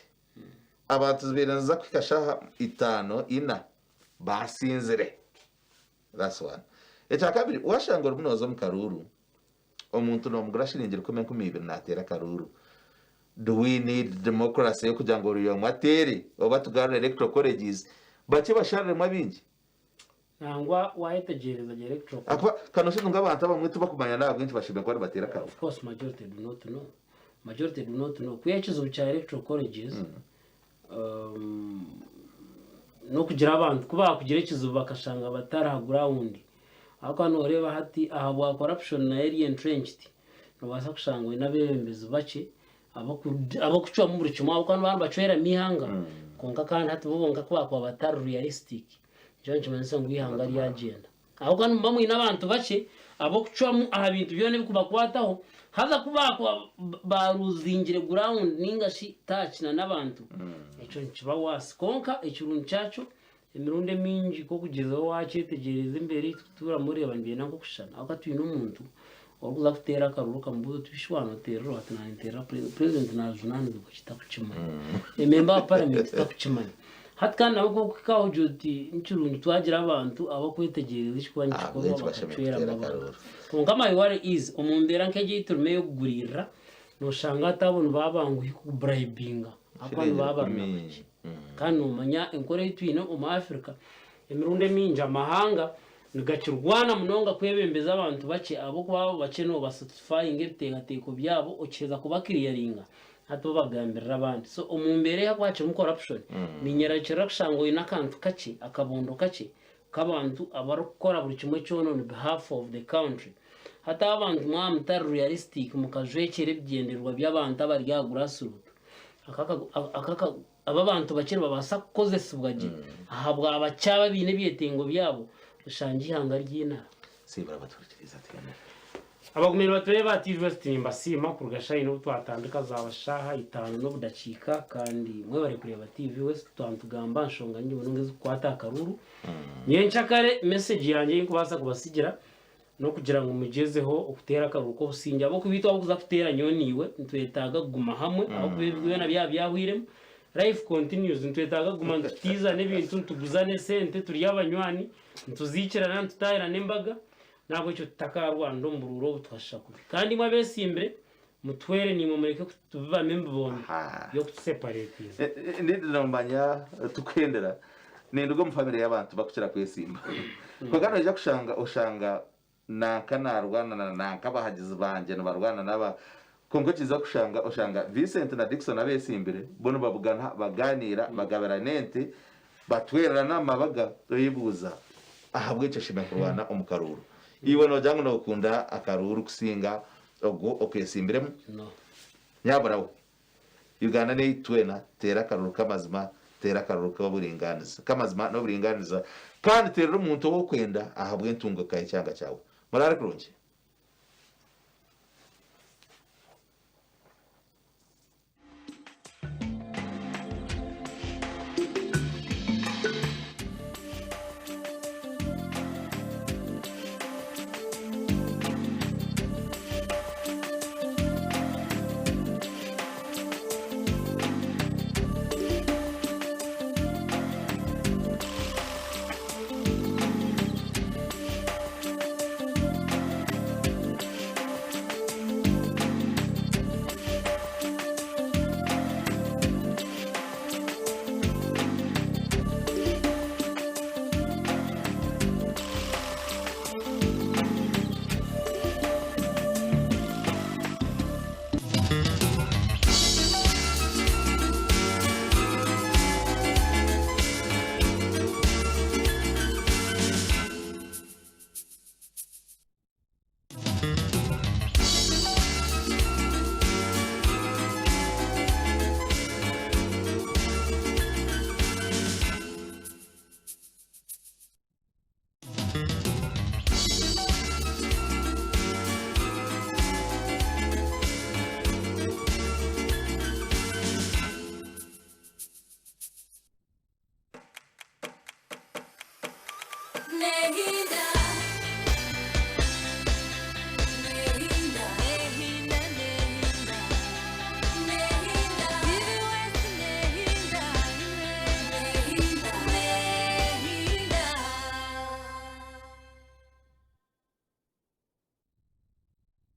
Abantu zibaire niziza kuhika shaaha itaano ina basinzire. That's one. Ekyakabiri, washanga orimu nooza omu karuuru, omuntu noomugura shiringi rukumi 2000 naateera akaruuru. Do we need democracy y'okugira ngu buri omwe ateere oba tugarure electoral colleges bakye bashariremu abaingi? Nangwa wayetegyereza gye electoral Ahakuba kanoshusha ngu abantu abamwe tibakumanya n'ahabw'enki bashemereire kuba nibateera akaruuru. Of course majority do not know. Majority do not know. Kwiha ekizibu kya electoral colleges um, n'okugira abantu ku baakugira ekizibu bakashanga batari aha ground. Ahakuba nooreeba hati ahabwa corruption nayo eri entrenched, noobaasa kushanga oine abeebembezi bakye abaku- abakucwamu buri kimwe ahabw'okuba nibaba nibacweramu eihanga. Kwonka kandi hati bo bonka ku baakuba batari realistic, Nikyo nikimanyisa ngu eihanga ryagyenda. Ahabw'okuba nimuba mwine abantu bakye ab'okucwamu aha bintu byona ebirikubakwataho, haza ku baakuba baaruzingire ground nainga shi touch na n'abantu, ekyo nikiba worse. Kwonka ekirungi kyakyo, Emirundi emingi nk'okugyezaho waakyetegyereza embeera ei turikutuuramu oreeba nibyenda nk'okushushana. Ahabw'okuba twine omuntu orikuza kuteera akaruru okamubuuza oti shi waaba nooteerera oha? Ati naanye ninteerera purezidenti. Purezidenti naajunaanizibwa ki? Takukimanya. Memba wa paramenti takukimanya. Hati kandi nabwo ku orikuhika aho ogira oti ni kirungi twagira abantu abarikwetegyereza ekirikuba nikikorwa Ahabw'enki bashemereire bakacweramu kuteera abantu. akaruru? Kwonka my worry is omu mbeera nk'egi ei turimu ey'okuguriirira, nooshanga hati abo nibaaba banguhi kukuburayibinga ahabw'okuba Shilingi nibaaba bari na rukumi. bakye. Kandi noomanya enkora ei twine omu Africa, emirundi emingi amahanga nigakirwana munonga kwebembeza abantu bakye ahabw'okuba abo bakye noobasatisfayinga ebiteekateeko byabo okiheza kubakiriyaringa hati bo bagambirira abandi. So omu mbeera ei hakuba hakirimu corruption, niinyerarikirira kushanga oine akantu kakye, akabondo kakye k'abantu abarikukora buri kimwe kyona on behalf of the country. Hati aba bantu mwaba mutari realistic mukajwekyera ebigyendererwa by'abantu abari aha grassroot, aba abantu bakye nibabaasa kukozesibwa gye ahabwa bakye aba abaine ebyetengo byabo, oshangye eihanga ryinara. Siibura abaturikiriza twine. Abagumiire nibatureeba aha TV West nimbasiima kuruga shaaha ina obu twatandika zaaba shaaha itaano n'obudakiika kandi mwebare kureeba TV West twaba nitugamba aha nshonga nyingi munonga ezikukwata aha karuuru. Nyenkyakare message yangye ei nkubaasa kubasigira n'okugira ngu mugyezeho okuteera akaruuru k'obusingye ahabw'okuba itwe abarikuza kuteera nyowe naiwe nitwetaaga kuguma hamwe ahabw'okuba ebi byona byaba byahwiremu life continues nitwetaaga kuguma nitutiizana ebintu nituguzana esente turi abanywani nituziikirana nitutaahirana embaga N'ahabw'ekyo tutakaarwanira omu buruuru obu tukashusha kubi. Kandi imwe abeesimbire, mutwere naimwe mureke kutubibamu emibondo y'okutuseparetinga. Ndindi nomanya tukuhendera ninduga omu family y'abantu bakukira kwesimba kwonka noija kushanga oshanga nanka narwana na nanka abahagizi bangye nibarwana naba kwonka okiza kushanga oshanga Vincent na Dickson abesimbire bo nibabugana baganiira bagabirana ente Batwererana amabaga oyebuuza ahabw'eki oshemereire kurwana omu karuuru. Iwe noogira ngu nookunda akaruuru kusinga ogu okeesimbiremu? Nyabura we, Uganda n'eyaitu twena, teera akaruuru k'amazima, teera akaruuru k'oburingaaniza, k'amazima n'oburingaaniza kandi teerera omuntu ou orikwenda ahabw'entunguka y'ekyanga kyawe. Muraare kurungi.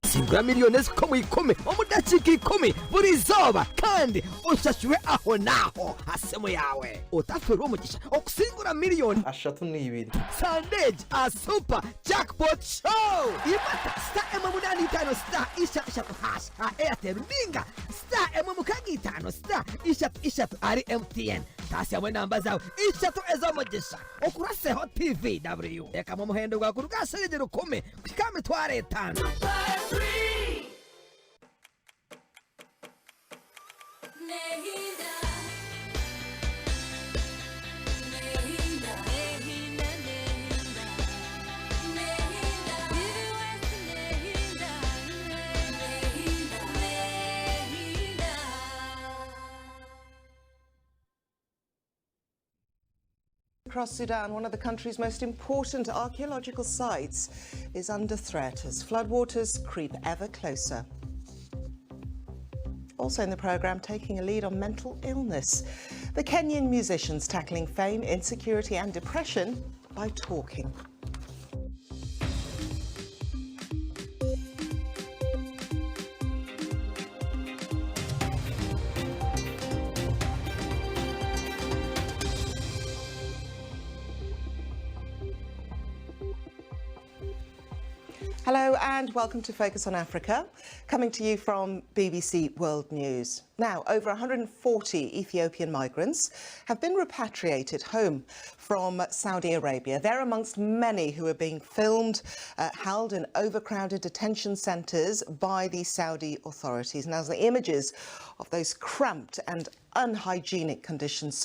Singura miliyoni ezikuhika omu ikumi omu dakiika ikumi buri izooba kandi oshashurwe ahonaaho aha simu yaawe. Otaferwa omugisha okusingura miliyoni. Ashatu n'ibiri. Sande egi aha Super Jackpot Show! Imata star emwe munaana itaano star ishatu ishatu hash aha Airtel ninga star emwe mukaaga itaano star ishatu ishatu ahari MTN. Taasyamu enamba zaawe ishatu ez'omugisha okuraseho TVW. Teekamu omuhendo gwawe kuruga aha shilingi rukumi kuhika aha mitwaro etaano. Across Sudan, one of the country's most important archaeological sites is under threat as floodwaters creep ever closer. Also in the programme, taking a lead on mental illness. The Kenyan musicians tackling fame, insecurity and depression by talking. Hello and welcome to Focus on Africa, coming to you from BBC World News. Now, over 140 Ethiopian migrants have been repatriated home from Saudi Arabia. They're amongst many who are being filmed, held in overcrowded detention centres by the Saudi authorities. Now, the images of those cramped and unhygienic conditions